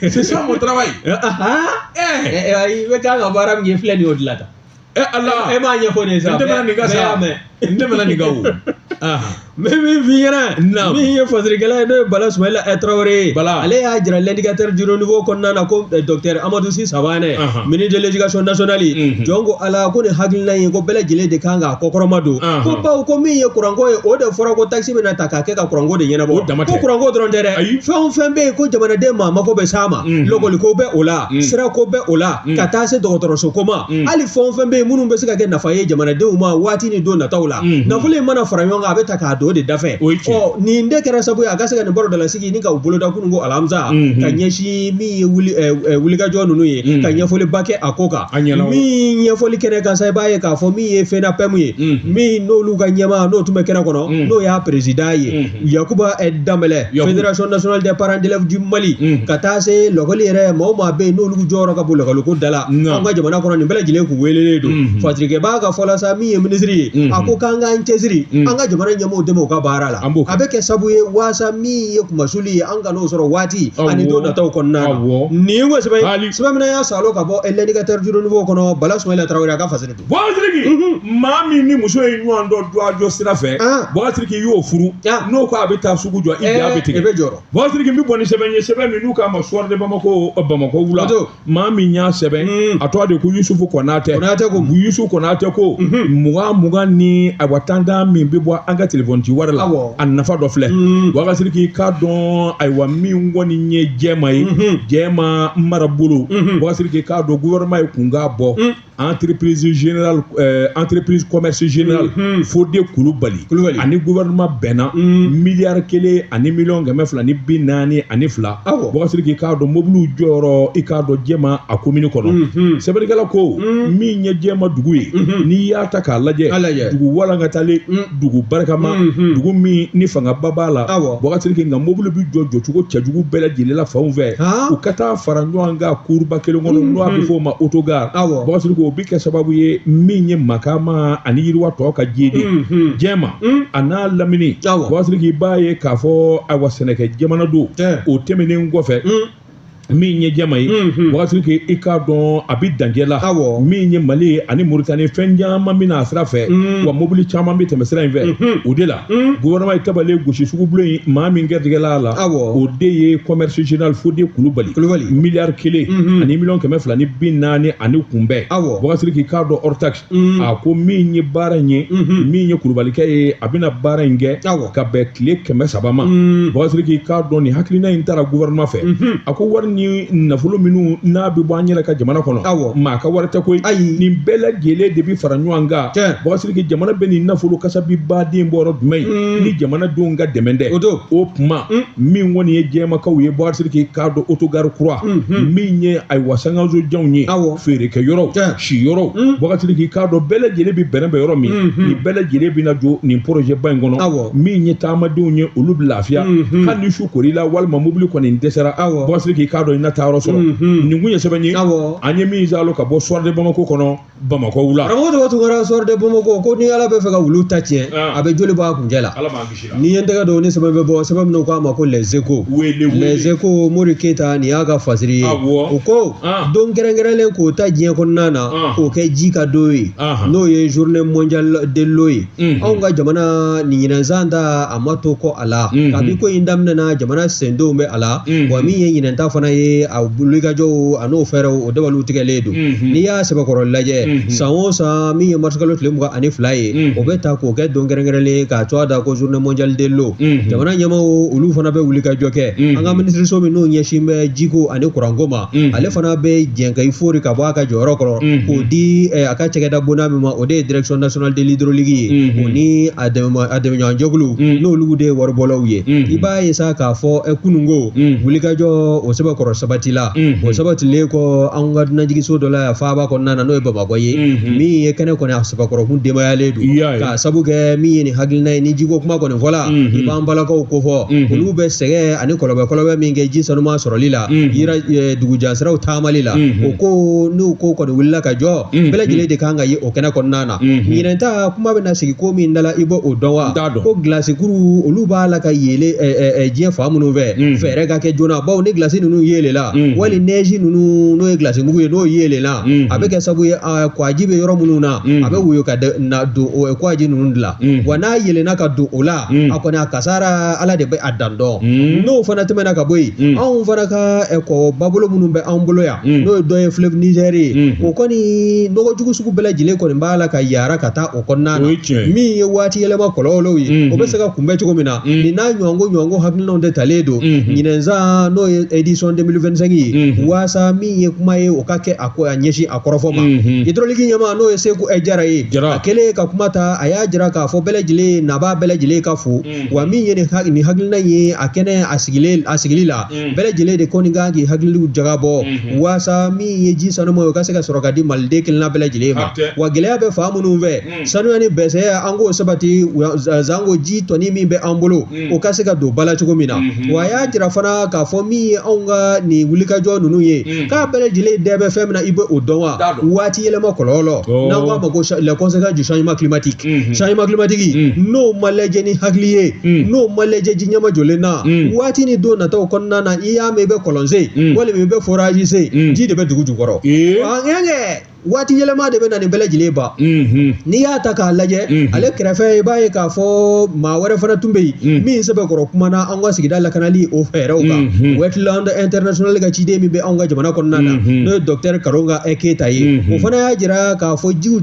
C'est ça mon travail. I bɛ taa ka baara min kɛ filɛ nin ye, o de la tan. Ala. E m'a ɲɛfɔ ne ye sa. N tɛmɛna nin kan sa. N tɛmɛna nin kan o. N bɛ min f'i ɲɛna, min ye fasirikɛla ye n'o ye Bala Sumayila Tarawele ye, ale y'a jira L'indicateur du renouveau kɔnɔna na ko docteur Amadou Sy Savané, ministre de l'éducation nationale, jɔn ko Ala ko nin hakilina in ko bɛɛ lajɛlen de kan k'a kɔkɔrɔma don, ko bawo ko min ye kuranko ye, o de fɔra ko taxe bɛna ta k'a kɛ ka kuranko de ɲɛnabɔ, ko kuranko dɔrɔn tɛ dɛ, fɛn o fɛn bɛ yen ko jamanaden maa mako bɛ s'a ma, lɔkɔliko bɛ o la, sirako bɛ o la, ka taa se dɔgɔtɔrɔso ko ma, hali fɛn o fɛn bɛ yen minnu bɛ se ka kɛ nafa ye jamanadenw ma waati ni don nataw la, nafolo in mana fara ɲɔgɔn kan, a bɛ ta k'a don don o de dafɛ. Ɔ nin de kɛra sababu ye a ka se ka nin barodalasigi ni ka u boloda kunun ko alamisa ka ɲɛsin min ye wulikajɔ ninnu ye, ka ɲɛfɔliba kɛ a ko kan. Min ɲɛfɔli kɛnɛ kan sa, i b'a ye k'a fɔ min ye FENAPEM ye, min n'olu ka ɲɛmaa n'o tun bɛ kɛnɛ kɔnɔ, n'o y'a président ye Yakuba Danbɛlɛ, Fédération nationale des parents d'élèves du Mali, ka taa se lɔkɔli yɛrɛ maa o maa bɛ yen n'olu jɔyɔrɔ ka bon lɔkɔli ko da la an ka jamana kɔnɔ, nin bɛɛ lajɛlen kun welelen don. Fasirikɛba ka fɔ la sa, min ye minisiri ye, a ko k'an k'an cɛsiri, an ka jamana ɲɛmɔgɔw dɛmɛ u ka baara la, a bɛ kɛ sababu ye waasa min ye kunmasuli ye, an kan'o sɔrɔ waati ani don nataw kɔnɔna na. Nin ko sɛbɛn sɛbɛn min y'a salo ka bɔ L'Indicateur du Renouveau kɔnɔ, Bala Sumayila Tarawele a ka fasiri don. Bɔsiriki, maa min ni muso ye ɲɔgɔn dɔn duwajɔ sira fɛ, Bɔsiriki y'o furu, n'o ko a bɛ taa sugu jɔ, i ja bɛ tigɛ, i bɛ jɔrɔ. Bɔsiriki, n bɛ bɔ ni sɛbɛn ye, sɛbɛn min n'u k'a ma Soir de Bamako, Bamakɔ wula, maa min y'a sɛbɛn a tɔgɔ de ko Yusufu Konatɛ. Konatɛ ko Yusufu Konatɛ ko 20 ni ayiwa 10 min bɛ bɔ an ka telefɔni ci wari la, a nafa dɔ filɛ. Bɔsiriki, k'a dɔn ayiwa min kɔni ye jɛma ye, jɛma marabolo, Bɔsiriki k'a dɔn gouvernement ye kunkan bɔ entreprise générale, entreprise commerce générale Fode Kulubali ani gouvernement bɛnna miliyari 1 ani miliyɔn 242. Bɔsiriki k'a dɔn mobiliw jɔyɔrɔ, i k'a dɔn jɛma a commune kɔnɔ. Sɛbɛnnikɛla ko min ye jɛma dugu ye, n'i y'a ta k'a lajɛ, dugu walankatalen, dugu barikama, dugu min ni fangaba b'a la. Bɔsiriki, nka mobili bɛ jɔ jɔcogo cɛjugu bɛɛ lajɛlen la fanw fɛ, u ka taa fara ɲɔgɔn kan kuruba kelen kɔnɔ, n'o a bɛ fɔ o ma autogare. Bɔsiriki, o bɛ kɛ sababu ye min ye makama ani yiriwa tɔ ka jidi jɛma a n'a lamini. Bɔsiriki, i b'a ye k'a fɔ ayiwa sɛnɛkɛ jamana don. O tɛmɛnen kɔfɛ, min ye jɛma ye, Bɔsiriki, i k'a dɔn a bɛ dancɛ la min ye Mali ye ani Moritani, fɛn caman bɛ na sira fɛ, wa mobili caman bɛ tɛmɛ sira in fɛ. O de la gouvernement ye tabalen gosi sugubulon in, maa min gɛrɛtigɛla a la, o de ye commerce général Fode Kulubali, miliyari 1 ani miliyɔn 240 ani kunbɛn. Bɔsiriki, k'a dɔn hors taxe, a ko min ye baara in ye, min ye Kulubalikɛ ye, a bɛna baara in kɛ ka bɛn tile 300 ma. Bɔsiriki, k'a dɔn nin hakilina in taara gouvernement fɛ, a ko wari ni nafolo minnu n'a bɛ bɔ an yɛrɛ ka jamana kɔnɔ, maa ka wari tɛ koyi, nin bɛɛ lajɛlen de bɛ fara ɲɔgɔn kan. Bɔsiriki, jamana bɛ nin nafolo kasabi baden bɔ yɔrɔ jumɛn ye ni jamanadenw ka dɛmɛ tɛ? O kuma min kɔni ye jɛmakaw ye, Bɔsiriki, k'a dɔn autogare kura min ye ayiwa sangaso janw ye, feerekɛ yɔrɔw, si yɔrɔw, Bɔsiriki, k'a dɔn bɛɛ lajɛlen bɛ bɛrɛ bɛn yɔrɔ min, nin bɛɛ lajɛlen bɛna jɔ nin projet ba in kɔnɔ. Min ye taamadenw ye, olu bɛ lafiya, hali ni su kor'i la walima mobili kɔni dɛsɛra, Bɔsiriki, k'a dɔn i na taa yɔrɔ sɔrɔ. Nin kun ye sɛbɛn ye an ye min salo ka bɔ Soir de Bamako kɔnɔ, Bamakɔ wula. Karamɔgɔ tɔgɔ Tunkara, Soir de Bamako ko ni Ala bɛ fɛ ka wulu ta tiɲɛ, a bɛ joli bɔ a kuncɛ la. N'i ye n tɛgɛ don ni sɛbɛn bɛ bɔ, sɛbɛn min k'a ma ko Les Échos. Les Échos, Mori Keyita, nin y'a ka fasiri ye. O ko don kɛrɛnkɛrɛnlen k'o ta diɲɛ kɔnɔna na, k'o kɛ ji ka don ye, n'o ye journée mondiale de l'eau ye. Anw ka jamana nin ɲinɛnsan ta a ma to kɔ a la. Kabi ko in daminɛna, jamana sendenw bɛ a la, wa min ye ɲinɛnta fana ye, a wulikajɔw a n'o fɛɛrɛw o dabaliw tigɛlen don. N'i y'a sɛbɛkɔrɔ lajɛ, san o san min ye marisikalo tile 22 ye, o bɛ ta k'o kɛ don kɛrɛnkɛrɛnlen k'a tɔgɔ da ko journée mondiale de l'eau. Jamana ɲɛmaaw olu fana bɛ wuli ka jɔ kɛ. An ka minisiriso min n'o ɲɛsin bɛ jiko ani kuranko ma, ale fana bɛ jɛn ka i fori ka bɔ a ka jɔyɔrɔ kɔrɔ k'o di a ka cakɛda bonda min ma, o de ye direction nationale de l'hydraulique ye, o ni a dɛmɛɲɔgɔnjɛkulu n'olu de ye waribɔlaw ye. I b'a ye sa k'a fɔ kununko wulikajɔ o sɛbɛkɔrɔ sabatila. O sabatilen kɔ, an ka dunanjiginso dɔ la yan faaba kɔnɔna na, n'o ye Bamakɔ ye, min ye kɛnɛ kɔni a sɛbɛkɔrɔkun denbayalen don, k'a sabu kɛ min ye nin hakilina ye. Ni jiko kuma kɔni fɔla, i b'an balakaw kofɔ, olu bɛ sɛgɛn ani kɔlɔbɛ min kɛ ji sanuman sɔrɔli la, yira dugujansiraw taamali la. O ko n'o ko kɔni wulila ka jɔ, bɛɛ lajɛlen de kan ka ye o kɛnɛ kɔnɔna na. Ɲinɛnta kuma bɛna sigi ko min da la, i b'o dɔn wa? Ko gilasikuru olu b'a la ka yeele diɲɛ fan minnu fɛ, fɛɛrɛ ka kɛ joona, bawo ni gilasi ninnu yeelela, wali nɛzi ninnu n'o ye gilasi mugu ye, n'o yeelela, a bɛ kɛ sababu ye kwaji bɛ yɔrɔ minnu na, a bɛ woyo ka na don o kwaji ninnu dilan. Wa n'a yeelenna ka don o la, a kɔni a kasara Ala de bɛ a dan dɔn. N'o fana tɛmɛna ka bɔ yen, anw fana ka kɔ babolo minnu bɛ anw bolo yan, n'o ye dɔ ye fleuve Niger ye, o kɔni nɔgɔjugu sugu bɛɛ lajɛlen kɔni b'a la ka yara ka taa o kɔnɔna na. Min ye waati yɛlɛma kɔlɔlɔw ye, o bɛ se ka kunbɛn cogo min na, nin n'a ɲɔgɔnko hakilinaw de talen don ɲinɛnsan, n'o ye édition 2025 ye waasa min ye kuma ye o ka kɛ a ko a ɲɛsin a kɔrɔfɔ ma. Hydraulique ɲɛmaa n'o ye Seku Jara ye, a kɛlen ka kuma ta, a y'a jira k'a fɔ bɛɛ lajɛlen nabaa bɛɛ lajɛlen ka fo, wa min ye nin hakilina ye a kɛnɛ a sigilen a sigili la, bɛɛ lajɛlen de kɔni kan k'i hakiliw jagabɔ waasa min ye ji sanuma ye o ka se ka sɔrɔ ka di maliden kelenna bɛɛ lajɛlen ma. Wa gɛlɛya bɛ fan minnu fɛ, sanuya ni bɛsɛya an k'o sabati, zanko ji tɔni min bɛ an bolo o ka se ka don ba la cogo min na. Wa a y'a jira fana k'a fɔ min ye anw ka nin wulikajɔ ninnu ye, k'a bɛɛ lajɛlen dɛ bɛ fɛn min na i bɛ o dɔn wa waati yɛlɛma kɔlɔlɔ, n'an ko a ma ko les conséquences du changement climatique. Changement climatique n'o ma lajɛ ni hakili ye, n'o ma lajɛ ji ɲɛma jɔlen na, waati ni don nataw kɔnɔna na, i y'a mɛn i bɛ kɔlɔn sen walima i bɛ forage sen, ji de bɛ dugu jukɔrɔ. Waati yɛlɛma de bɛ na nin bɛɛ lajɛlen ban. N'i y'a ta k'a lajɛ ale kɛrɛfɛ, i b'a ye k'a fɔ maa wɛrɛ fana tun bɛ yen min sɛbɛkɔrɔ kumana an ka sigida lakanali o fɛɛrɛw kan, Wetland International ka ciden min bɛ anw ka jamana kɔnɔna na, n'o ye docteur Karonga Keyita ye, o fana y'a jira k'a fɔ jiw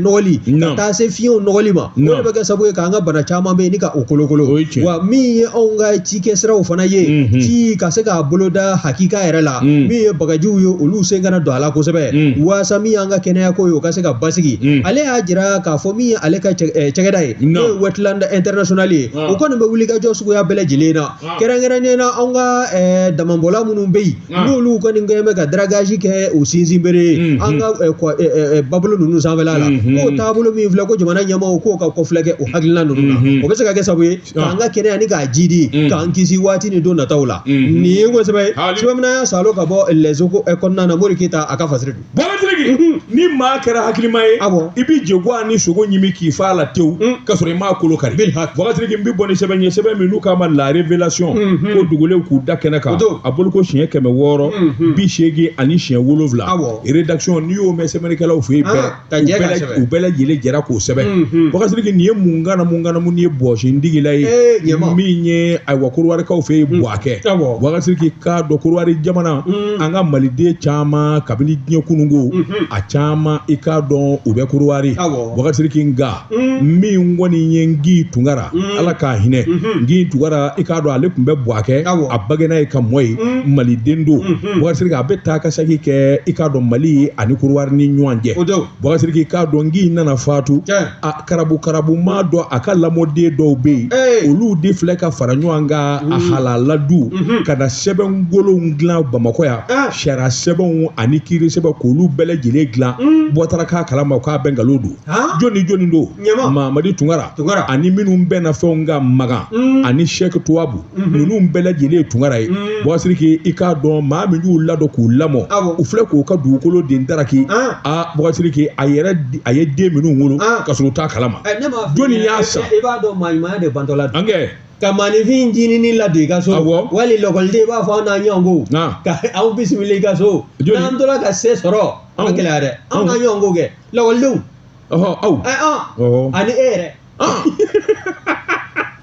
nɔgɔli ka taa se fiɲɛw nɔgɔli ma, o de bɛ kɛ sababu ye k'an ka bana caman bɛ yen ni ka o kolokolo. Wa min ye anw ka cikɛ siraw fana ye, ci ka se k'a boloda hakika yɛrɛ la, min ye bagajiw ye olu sen kana don a la kosɛbɛ, waasa min y'an ka kɛnɛya ko ye o ka se ka basigi. Ale y'a jira k'a fɔ min ye ale ka cakɛda ye, n'o ye Wetland International ye, o kɔni bɛ wulikajɔ suguya bɛɛ lajɛlen na, kɛrɛnkɛrɛnnenya na anw ka damabɔla minnu bɛ yen n'olu kɔni kɛlen bɛ ka dragage kɛ o sinsin bere ye an ka babolo ninnu sanfɛla la, k'o taabolo min filɛ ko jamana ɲɛmaaw k'o ka kɔfilɛ kɛ o hakilina ninnu na, o bɛ se ka kɛ sababu ye k'an ka kɛnɛya ni k'a jidi k'an kisi waati ni don nataw la. Nin ye kosɛbɛ sɛbɛn min y'a salo ka bɔ Les Échos kɔnɔna na, Mori Keyita a ka fasiri don. Bɔgɔtiriki, ni maa kɛra hakilima ye, i bɛ jɛgwa ni sogo ɲimi k'i fa la tewu ka sɔrɔ i m'a kolo kari. Bɔgɔtiriki, n bɛ bɔ ni sɛbɛn ye, sɛbɛn min n'u k'a ma La Révélation, ko dugulenw k'u da kɛnɛ kan, a bolo ko siɲɛ 687. Rédaction, n'i y'o mɛn sɛbɛnnikɛlaw fɛ yen bɛɛ, u bɛɛ lajɛlen jɛra k'o sɛbɛn. Bɔgɔtiriki, nin ye mun kana mun kana mun ye bɔsindigila ye min ye ayiwa Kɔdiwarikaw fɛ yen Buwakɛ. Bɔgɔtiriki, k'a dɔn Kɔdiwari jamana, an ka maliden caman kabini diɲɛ kununko a caman i k'a dɔn u bɛ Kɔdiwari. Bɔgɔtiriki, nka min kɔni ye Ngi Tunkara, Ala k'a hinɛ, Ngi Tunkara, i k'a dɔn ale tun bɛ Buwakɛ, a bagena ye ka mɔ ye, maliden don. Bɔgɔtiriki, a bɛ taa ka segin kɛ i k'a dɔn Mali ani Kɔdiwari ni ɲɔgɔn cɛ. Bɔgɔtiriki, i k'a dɔn Ngi nana fatu, a karabu karabu maa dɔ a ka lamɔden dɔw bɛ yen, olu de filɛ ka fara ɲɔgɔn kan a halala du ka na sɛbɛnkolonw dilan Bamakɔ yan, sariya sɛbɛnw ani kiiri sɛbɛn, k'olu bɛɛ lajɛlen dilan. Bɔ taara k'a kalama k'a bɛɛ nkalon don. Jɔni jɔni don? Mamadi Tunkara ani minnu bɛnna fɛnw kan Magan ani Sɛki Tuwabu, ninnu bɛɛ lajɛlen ye Tunkara ye. Bɔgɔtiriki, i k'a dɔn maa min y'u ladon k'u lamɔ, u filɛ k'u ka dugukolo den daraki. A Bɔgɔtiriki, a yɛrɛ a ye den minnu wolo ka sɔrɔ u t'a kalama, jɔnni y'a san? I b'a dɔn maa ɲumanya de bantɔ la. An kɛ ka maaninfin ɲinini ladon i ka so, wali lɔkɔliden i b'a fɔ an n'an ɲɔgɔn ko ka anw bisimila i ka so, n'an tora ka se sɔrɔ an bɛ gɛlɛya dɛ, an n'an ɲɔgɔn ko kɛ lɔkɔlidenw. Aw ani e yɛrɛ.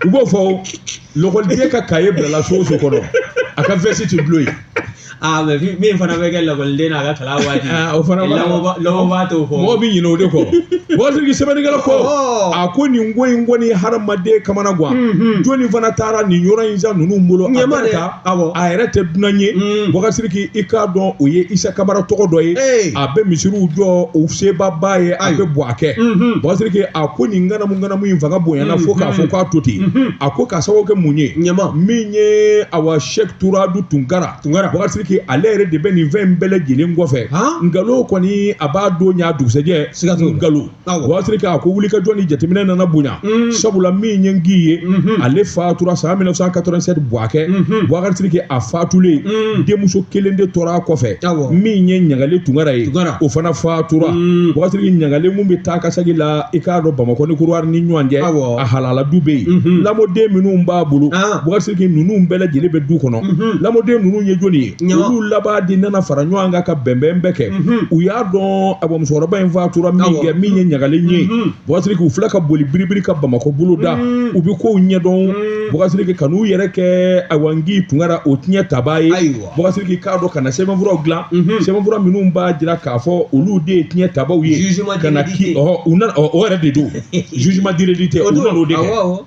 U b'o fɔ lɔkɔliden ka kaye bilala so o so kɔnɔ, a ka veste ti dulon yen. Ah, mais min fana bɛ kɛ lɔkɔliden n'a ka kalan waati. O fana lɔbɔba t'o fɔ. Mɔgɔ bɛ ɲinɛ o de kɔ. Bɔgɔtiriki, sɛbɛnnikɛla ko a ko nin ko in kɔni hadamaden kamana gan. Jɔnni fana taara nin yɔrɔ in san ninnu bolo? A bɛ ta, a yɛrɛ tɛ dunan ye. Bɔgɔtiriki, i k'a dɔn o ye Isa Kamara tɔgɔ dɔ ye, a bɛ misiriw jɔ, o sebaba ye, a bɛ Buwakɛ. Bɔgɔtiriki, a ko nin ŋanamu ŋanamu in fanga bonyana fo k'a fɔ k'a to ten. A ko k'a sababu kɛ mun ye? Min ye awa Sɛki Turadu Tunkara. Bɔgɔtiriki, ale yɛrɛ de bɛ nin fɛn in bɛɛ lajɛlen kɔfɛ. Nkalon kɔni a b'a don ɲa dugusɛjɛ nkalon. Bɔgɔtiriki, a ko wulikajɔ ni jateminɛ nana bonya, sabula min ye Ngi ye, ale fatura san 1987 Buwakɛ. Bɔgɔtiriki, a fatulen, denmuso kelen de tora a kɔfɛ, min ye Ɲagale Tunkara ye, o fana fatura. Bɔgɔtiriki, Ɲagale mun bɛ taa ka segin la i k'a dɔn Bamakɔ ni Kɔdiwari ni ɲɔgɔn cɛ, a halala du bɛ yen, lamɔden minnu b'a bolo. Bɔgɔtiriki, ninnu bɛɛ lajɛlen bɛ du kɔnɔ. Lamɔden ninnu ye jɔnni ye? Olu laban de nana fara ɲɔgɔn kan ka bɛnbɛn bɛɛ kɛ. U y'a dɔn a musokɔrɔba in fatura min kɛ, min ye Ɲagale ye. Bɔgɔtiriki, u filɛ ka boli biribiri ka Bamakɔ bolo da, u bɛ kow ɲɛdɔn. Bɔgɔtiriki, ka n'u yɛrɛ kɛ ayiwa Ngi Tunkara o tiɲɛ tabaa ye. Bɔgɔtiriki, k'a dɔn ka na sɛbɛnfuraw dilan, sɛbɛnfura minnu b'a jira k'a fɔ olu de ye tiɲɛ tabaw ye, ka na ki u nana o yɛrɛ de don jugement d'hérédité, u nana o de kɛ.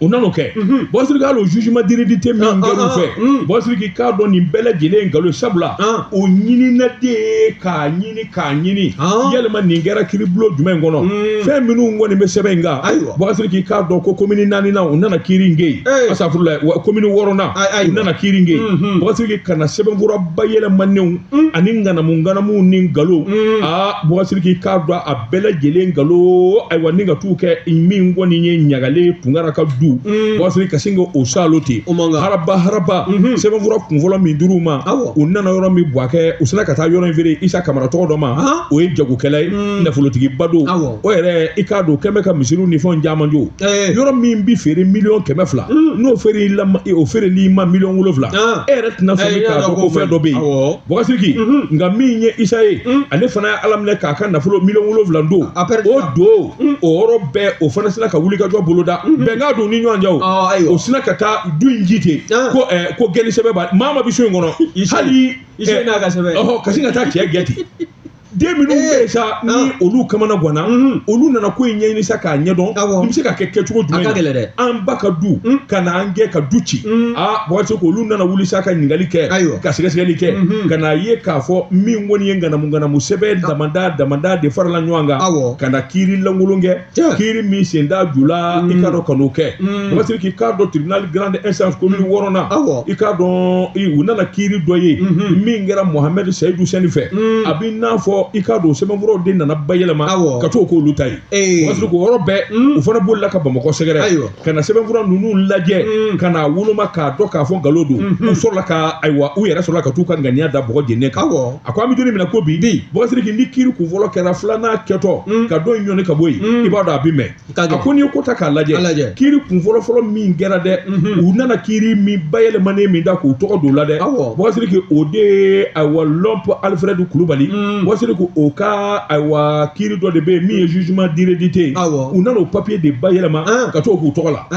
U nan'o kɛ. Bubakari Sidiki, hali o jugement d'hérédité min kɛr'u fɛ, Bubakari Sidiki k'a dɔn nin bɛɛ lajɛlen nkalon, sabula o ɲinina de k'a ɲini k'a ɲini yalima nin kɛra kiiribulon jumɛn kɔnɔ. Fɛn minnu kɔni bɛ sɛbɛn in kan, Bubakari Sidiki k'a dɔn ko komini naaninan u nana kiiri in kɛ yen, asafurula, komini wɔɔrɔnan u nana kiiri in kɛ yen. Bubakari Sidiki, ka na sɛbɛnfura bayɛlɛmanenw ani ŋanamu ŋanamuw ni nkalon, aa, Bubakari Sidiki k'a dɔn a bɛɛ lajɛlen nkalon. Ayiwa, ni ka t'u kɛ min kɔni ye ɲagalen Tunkara ka du, Bubakari Sidiki, ka sin k'o saalo ten haraba haraba. Sɛbɛnfura kunfɔlɔ min dir'u ma, u nana yɔrɔ min Buwakɛ, u sina ka taa yɔrɔ in feere Isa Kamara tɔgɔ dɔ ma. O ye jagokɛla ye, nafolotigiba don. O yɛrɛ, i k'a dɔn, kɛn bɛ ka misiriw ni fɛnw caman jɔ. Yɔrɔ min bi feere 200 000 000, n'o feere o feereli ma 7 000 000, e yɛrɛ tɛna sɔn k'a dɔn ko fɛn dɔ bɛ yen, Bubakari Sidiki. Nka min ye Isa ye, ale fana ye Ala minɛ k'a ka nafolo 7 000 000 don. O don o yɔrɔ bɛɛ, o fana sina ka wuli ka jɔ boloda, bɛnkan don ni ɲɔgɔn cɛ. O sina ka taa du in ji ten ko ko gɛnni sɛbɛn b'a maa ma bi so in kɔnɔ hali Isa n'a ka sɛbɛn. Ɔhɔ, ka sin ka taa cɛ gɛn ten. Den minnu bɛ yen sa, ni olu kamana ganna, olu nana ko in ɲɛɲini sa k'a ɲɛdɔn nin bɛ se ka kɛ kɛcogo jumɛn na. An ba ka du ka na an gɛn ka du ci. Aa, Bubakari, olu nana wuli sa ka ɲininkali kɛ, ka sɛgɛsɛgɛli kɛ, ka n'a ye k'a fɔ min kɔni ye ŋanamu ŋanamu sɛbɛn damada damada de farala ɲɔgɔn kan ka na kiiri lankolon kɛ, kiiri min sen t'a ju la, i k'a dɔn ka n'o kɛ. Bubakari Sidiki k'a dɔn tribunal grande instance commune wɔɔrɔnan, i k'a dɔn u nana kiiri dɔ ye min kɛra Mohamed Seyidu Sɛni fɛ. A b'i n'a fɔ, i k'a dɔn, sɛbɛnfuraw de nana bayɛlɛma ka t'o k'olu ta ye. Bubakari Sidiki, o yɔrɔ bɛɛ, u fana bolila ka Bamakɔ sɛgɛrɛ ka na sɛbɛnfura ninnu lajɛ, ka na woloma k'a dɔn k'a fɔ nkalon don. U sɔrɔla ka, ayiwa, u yɛrɛ sɔrɔla ka t'u ka ŋaniya da bɔgɔ jeninen kan. A ko an bɛ don min na ko bi, Bubakari Sidiki, ni kiiri kunfɔlɔ kɛra, filanan kɛtɔ ka dɔ in ɲɔni ka bɔ yen, i b'a dɔn a bɛ mɛn. A ko n'i ye ko ta k'a lajɛ, kiiri kunfɔlɔ fɔlɔ min kɛra dɛ, u nana kiiri min bayɛlɛmanen min da k'u tɔgɔ don o la dɛ, Bubakari Sidiki, o de ye, ayiwa, Lɔnp Alfred Kulubali. Bubakari Sidiki, o ka, ayiwa, kiiri dɔ de bɛ yen min ye jugement d'hérédité ye. U nana o papier de bayɛlɛma ka t'o k'u tɔgɔ la.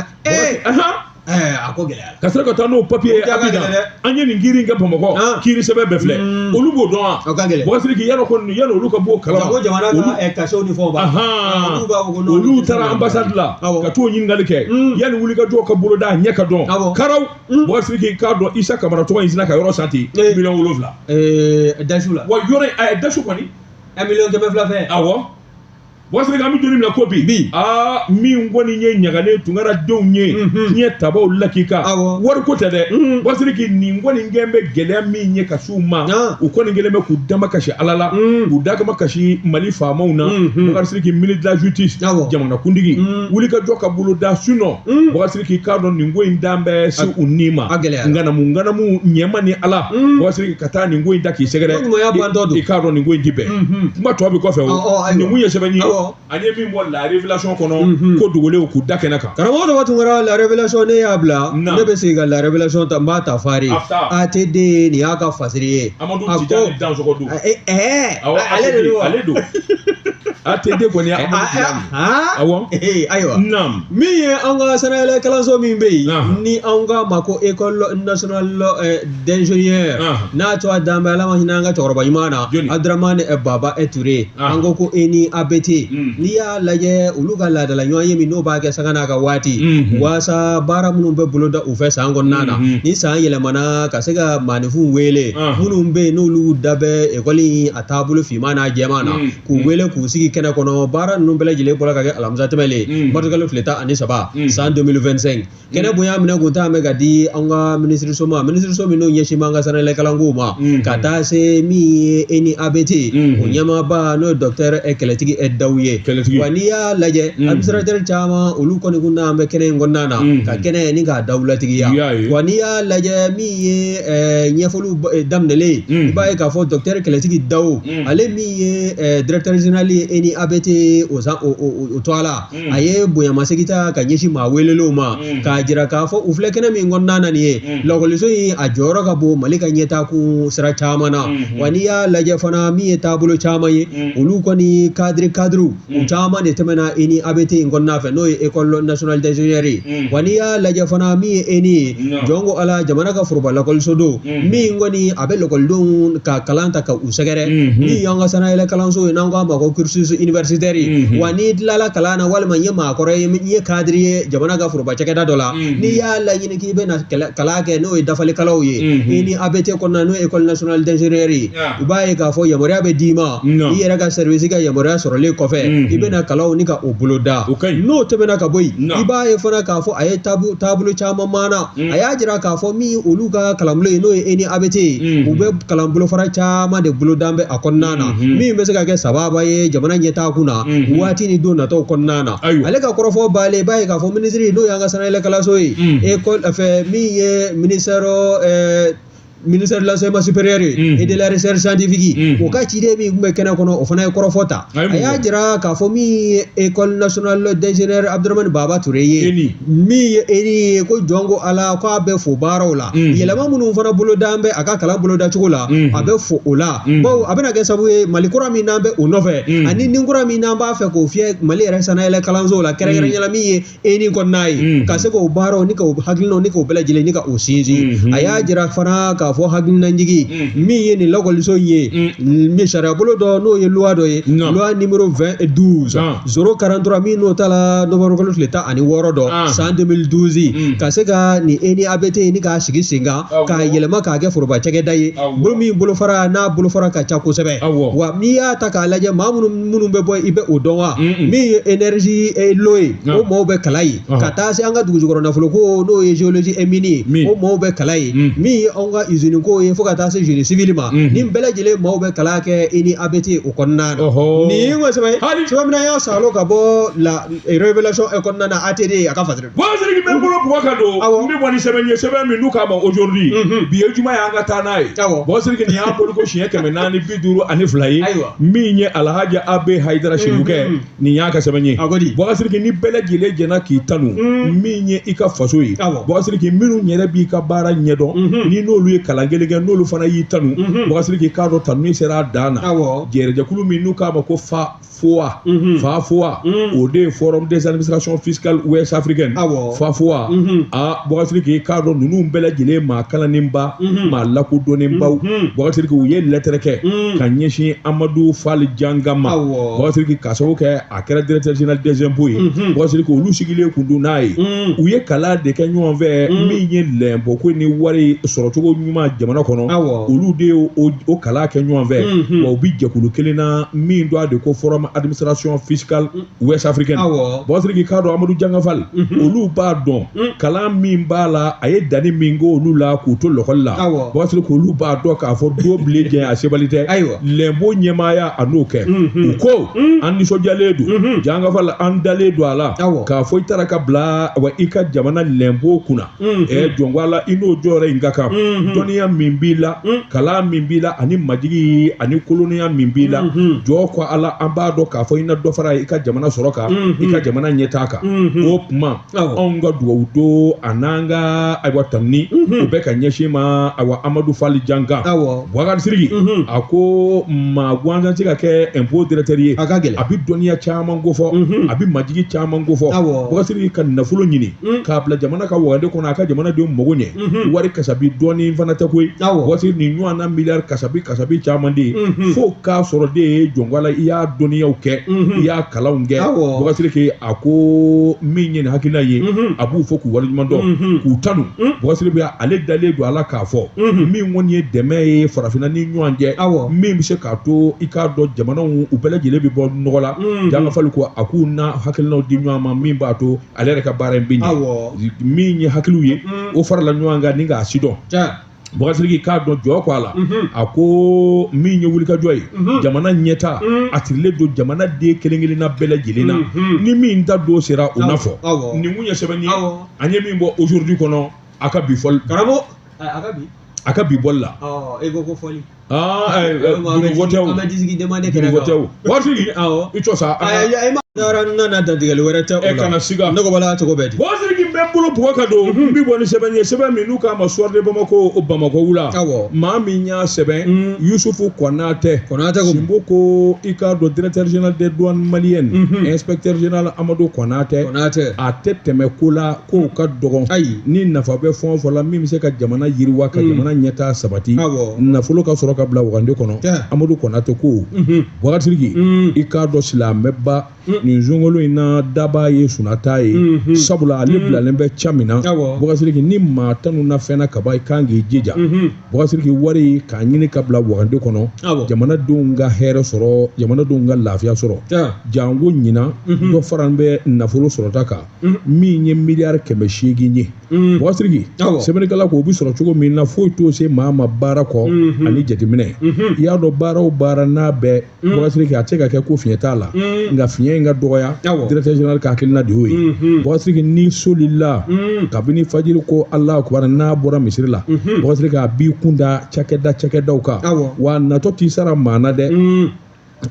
A ko gɛlɛyara. Ka sɔrɔ ka taa n'o papier ye Abidjan. An ye nin kiiri in kɛ Bamakɔ, kiiri sɛbɛn bɛɛ filɛ, olu b'o dɔn wa? Bubakari Sidiki, yala ko yala olu ka b'o kalama. Ko jamana ka kasew ni fɛnw b'a. Olu taara ambassade la ka t'o ɲininkali kɛ yanni wulikajɔ ka boloda a ɲɛ ka dɔn karaw. Bubakari Sidiki k'a dɔn Isa Kamara tɔgɔ in sina ka yɔrɔ san ten 7 000 000. Dasu la. Wa yɔrɔ in a dasu kɔni. 200 000 fɛ. Awɔ. Bubakari Sidiki, an bɛ don min na ko bi, aa, min kɔni ye ɲagalen Tunkara denw ye fiɲɛ tabaw lakika, wariko tɛ dɛ. Bubakari Sidiki, nin kɔni kɛn bɛ gɛlɛya min ye ka s'u ma, u kɔni kɛlen bɛ k'u dama kasi Ala la, k'u dama kasi Mali faamaw na. Bubakari Sidiki, ministre de la justice, jamanakuntigi, wulikajɔ ka boloda, sinon Bubakari Sidiki k'a dɔn nin ko in dan bɛ se u ni ma. Ŋanamu ŋanamu ɲɛma ni Ala, Bubakari Sidiki, ka taa nin ko in da k'i sɛgɛrɛ, i k'a dɔn nin ko in ti bɛn. Kuma tɔ bɛ kɔfɛ. O nin kun ye sɛbɛnni ye an ye min bɔ La Révélation kɔnɔ, ko dogolenw k'u da kɛnɛ kan. Karamɔgɔ dɔ Tunkara, La Révélation, ne y'a bila, ne bɛ segin ka La Révélation ta, n b'a ta fari ATD, nin y'a ka fasiri ye. Amadu Tijani Dansɔgɔ don. Ale de don. Ale don. ATD kɔni ye Amadu Tijani. Awɔ. Ayiwa. Naam. Min ye an ka sanayɛlɛ kalanso min bɛ yen, ni anw k'a ma ko école nationale d'ingénieur, n'a tɔgɔ dan bɛ Ala ma hinɛ an ka cɛkɔrɔba ɲuman na, Abdramane Baba Touré, an ko ko ENIABT. N'i y'a lajɛ, olu ka laadala ɲɔgɔn ye min n'o b'a kɛ sanga n'a ka waati, waasa baara minnu bɛ boloda u fɛ san kɔnɔna na, ni san yɛlɛmana, ka se ka maaninfinw wele minnu bɛ yen n'olu da bɛ ekɔli a taabolo finman n'a jɛman na, k'u wele k'u sigi kɛnɛ kɔnɔ. Baara ninnu bɛɛ lajɛlen bɔra ka kɛ alamisa tɛmɛlen, marisikalo tile 13 san 2025. Kɛnɛ bonya minɛ kun t'an bɛ ka di an ka minisiriso ma, minisiriso min n'o ɲɛsin b'an ka sanayɛlɛ kalankow ma, ka taa se min ye ENIABT o ɲɛmaaba, n'o ye docteur Kɛlɛtigi Dawu ye. Wa n'i y'a lajɛ, administrateur caman, olu kɔni kun n'an bɛ kɛnɛ in kɔnɔna na ka kɛnɛ ni k'a dawulatigiya. Wa n'i y'a lajɛ, min ye ɲɛfɔliw daminɛlen, i b'a ye k'a fɔ docteur Kɛlɛtigi Dawu, ale min ye directeur général ye ENIABT o san o tɔgɔ la, a ye bonyamasegin ta ka ɲɛsin maa welelenw ma, k'a jira k'a fɔ u filɛ kɛnɛ min kɔnɔna na nin ye, lakɔliso in a jɔyɔrɔ ka bon Mali ka ɲɛtaakun sira caman na. Wa n'i y'a lajɛ fana, min ye taabolo caman ye, olu kɔni cadre u caman de tɛmɛna ENIABT in kɔnɔna fɛ, n'o ye école nationale d'ingénieur ye. Wa n'i y'a lajɛ fana, min ye ENI ye, jɔn ko Ala, jamana ka foroba lakɔliso don min kɔni a bɛ lakɔlidenw ka kalan ta ka u sɛgɛrɛ, min y'an ka sanayɛlɛ kalanso ye n'an k'a ma ko cursus universitaire ye wa n'i tilala kalan na walima i ye maakɔrɔ ye i ye cadre ye jamana ka foroba cakɛda dɔ la n'i y'a laɲini k'i bɛna kalan kɛ n'o ye dafalikalaw ye ENI ABT kɔnɔna n'o ye école nationale d'ingénieur ye i b'a ye k'a fɔ yamaruya bɛ d'i ma i yɛrɛ ka service ka yamaruya sɔrɔlen kɔfɛ i bɛna kalanw ni ka o boloda n'o tɛmɛna ka bɔ yen i b'a ye fana k'a fɔ a ye taabolo caman maana a y'a jira k'a fɔ min olu ka kalanbulon ye n'o ye ENI ABT ye u bɛ kalan bolofara caman de boloda bɛ a kɔnɔna na min bɛ se ka kɛ sababa ye jamana ɲɛtaa kun na waati ni don nataw kɔnɔna na ale ka kɔrɔfɔ balen i b'a ye k'a fɔ minisiri n'o y'an ka sanayɛlɛ kalanso ye école fɛ min ye ministère ministère de l'enseignement supérieur et de la recherche scientifique o ka ciden min tun bɛ kɛnɛ kɔnɔ o fana ye kɔrɔfɔ ta a y'a jira k'a fɔ min ye école nationale d'ingénieur Abdramane Baba Touré ye min ye ENI ye ko jɔn ko Ala k'a bɛ fo baaraw la yɛlɛma minnu fana boloda bɛ a ka kalan bolodacogo la a bɛ fo o la bawo a bɛna kɛ sababu ye Mali kura min n'an bɛ o nɔfɛ ani ni kura min n'an b'a fɛ k'o fiyɛ Mali yɛrɛ sanayɛlɛ kalanso la kɛrɛnkɛrɛnnenya la min ye ENI kɔnɔna ye ka se k'o baaraw ni k'o hakilinaw ni k'o bɛɛ lajɛlen ni ka o sinsin a y'a jira fana k'a fɔ hakilinajigin min ye nin lakɔliso in ye min sariyabolo dɔ n'o ye loi dɔ ye loi numéro 20 12 043 min n'o tala novembre kalo tile 16 dɔ san 2012 ka se ka nin ENI ABT ni k'a sigi sen kan k'a yɛlɛma k'a kɛ foroba cakɛda ye bolo min bolofara n'a bolofara ka ca kosɛbɛ wa n'i y'a ta k'a lajɛ maa minnu bɛ bɔ i bɛ o dɔn wa min ye énergie l'eau ye o maaw bɛ kalan yen ka taa se an ka dugujukɔrɔ nafolo ko n'o ye géologie et mine ye o maaw bɛ kalan yen min ye anw ka usine ko ye fo ka taa se génie civil ma nin bɛɛ lajɛlen maaw bɛ kalan kɛ ENI ABT o kɔnɔna na nin ye sɛbɛn sɛbɛn min y'a salo ka bɔ la révélation kɔnɔna na ATD a ka fasiri Bɔsiriki bɛ n bolo bugɔ ka don n bɛ bɔ ni sɛbɛn ye sɛbɛn min n'u k'a ma aujourd'hui bi ye juma ye an ka taa n'a ye Bɔsiriki nin y'a bolo ko siɲɛ 452 ye min ye Alhaji Abe Hayidara Sirukɛ nin y'a ka sɛbɛn ye Bɔsiriki ni bɛɛ lajɛlen jɛnna k'i tanu min ye i ka faso ye Bɔsiriki minnu yɛrɛ b'i ka baara ɲɛdɔn ni n'olu ye kalan kelen kɛ n'olu fana y'i tanu Bɔsiriki k'a dɔn tanuni sera a dan na jɛrɛjɛkulu min n'u k'a ma ko fa FOA FAFOA o de ye forum des administrations fiscales ouest africaines FAFOA a Bɔsiriki k'a dɔn ninnu bɛɛ lajɛlen maa kalannenba maa lakodɔnnenbaw Bɔsiriki u ye lɛtɛrɛ kɛ ka ɲɛsin Amadu Fali Janga ma Bɔsiriki k'a sababu kɛ a kɛra directeur général des impôts ye Bɔsiriki olu sigilen kun don n'a ye u ye kalan de kɛ ɲɔgɔn fɛ min ye lɛnpo ko ni wari sɔrɔcogo ɲuman jamana kɔnɔ olu de ye o kalan kɛ ɲɔgɔn fɛ wa u bɛ jɛkulu kelen na min don a de ko forum administration fiscale ouest africaine Bɔsiriki k'a dɔn Amadu Janga Fali olu b'a dɔn kalan min b'a la a ye danni min kɛ olu la k'u to lɔkɔli la Bɔsiriki olu b'a dɔn k'a fɔ don bilen jɛ a sebali tɛ lɛnpo ɲɛmaaya a n'o kɛ u ko an nisɔndiyalen don Janga Fali an dalen don a la k'a fɔ i taara ka bila wa i ka jamana lɛnpo kunna jɔn ko Ala i n'o jɔyɔrɔ in ka kan dɔnniya min b'i la kalan min b'i la ani majigi ani koloniya min b'i la jɔ ko Ala an b'a dɔn k'a fɔ i na dɔ fara i ka jamana sɔrɔ kan i ka jamana ɲɛtaa kan o tuma anw ka dugawu don a n'an ka ayiwa tanuni o bɛ ka ɲɛsin ma ayiwa Amadu Fali Janga Bubakari Siriki a ko maa gansan tɛ se ka kɛ impôt directeur ye a ka gɛlɛn a bɛ dɔnniya caman kofɔ a bɛ majigi caman kofɔ Bubakari Siriki ka nafolo ɲini k'a bila jamana ka wagande kɔnɔ a ka jamanadenw mago ɲɛ wari kasabi dɔɔnin fana tɛ koyi Bubakari Siriki nin ɲɔgɔn na miliyari kasabi kasabi caman de ye fo k'a sɔrɔ de ye jɔn ko Ala i y'a dɔnniyaw kɛ i y'a kalanw kɛ Bubakari Siriki a ko min ye nin hakilina ye a b'u fo k'u waleɲuman dɔn k'u tanu Bubakari Siriki ale dalen don a la k'a fɔ min kɔni ye dɛmɛ ye farafinna ni ɲɔgɔn cɛ min bɛ se k'a to i k'a dɔn jamanaw u bɛɛ lajɛlen bɛ bɔ nɔgɔ la Janga Fali ko a k'u na hakilinaw di ɲɔgɔn ma min b'a to ale yɛrɛ ka baara in bɛ ɲɛ min ye hakiliw ye o farala ɲɔgɔn kan ni k'a sidɔn Bubakari Siriki k'a dɔn jɔ ko a la a ko min ye wulikajɔ ye jamana ɲɛtaa a sirilen don jamana den kelen kelenna bɛɛ lajɛlen na ni min ta don sera o na fɔ nin kun ye sɛbɛn ye an ye min bɔ aujourd'hui kɔnɔ a ka bi fɔli karamɔgɔ a ka bi bɔli la e ko ko fɔli an bɛ disigi demande kɛnɛ kan Bubakari i jɔ sa e ma nana dantigɛli wɛrɛ tɛ o la e kana siga ne ko bala cogo bɛɛ di Bubakari Siriki bɛ n bolo bugɔ ka don n bi bɔ ni sɛbɛn ye, sɛbɛn min n'u k'a ma Soir de Bamako, o Bamakɔ wula. Maa min y'a sɛbɛn, Yusufu Konatɛ. Konatɛ ko. Sinbo ko i k'a dɔn, directeur général des douanes maliennes, inspecteur général Amadu Konatɛ. Konatɛ. A tɛ tɛmɛ ko la kow ka dɔgɔn. Ayi. Ni nafa bɛ fɛn o fɛn la min bɛ se ka jamana yiriwa, ka jamana ɲɛtaa sabati, nafolo ka sɔrɔ ka bila wagande kɔnɔ, Amadu Konatɛ ko Bubakari Sidiki, i k'a dɔn silamɛba nin sunkalo in na, daba ye sunata ye, sabula ale bilalen bɛ ca min na. Bubakari Sidiki, ni maa tanu na fɛn na kaban, i kan k'i jija, Bubakari Sidiki, wari k'a ɲini ka bila wagande kɔnɔ, jamanadenw ka hɛrɛ sɔrɔ, jamanadenw ka lafiya sɔrɔ. Janko ɲinan, dɔ fara bɛ nafolo sɔrɔta kan min ye miliyari 800 ye. Bubakari Sidiki, sɛbɛnnikɛla ko o bɛ sɔrɔ cogo min na, foyi t'o se maa ma baara kɔ ani jateminɛ. I y'a dɔn, baara o baara n'a bɛɛ, Bubakari Sidiki, a tɛ se ka kɛ ko fiɲɛ t'a la, nka fiɲɛ in ka dɔgɔya. Directeur général ka hakilina de y'o ye. Bubakari Sidiki, ni solila kabini fajiri ko Alahu akubar, n'a bɔra misiri la, Bubakari Sidiki, a b'i kun da cakɛdaw kan. Wa a natɔ t'i sara maa na dɛ,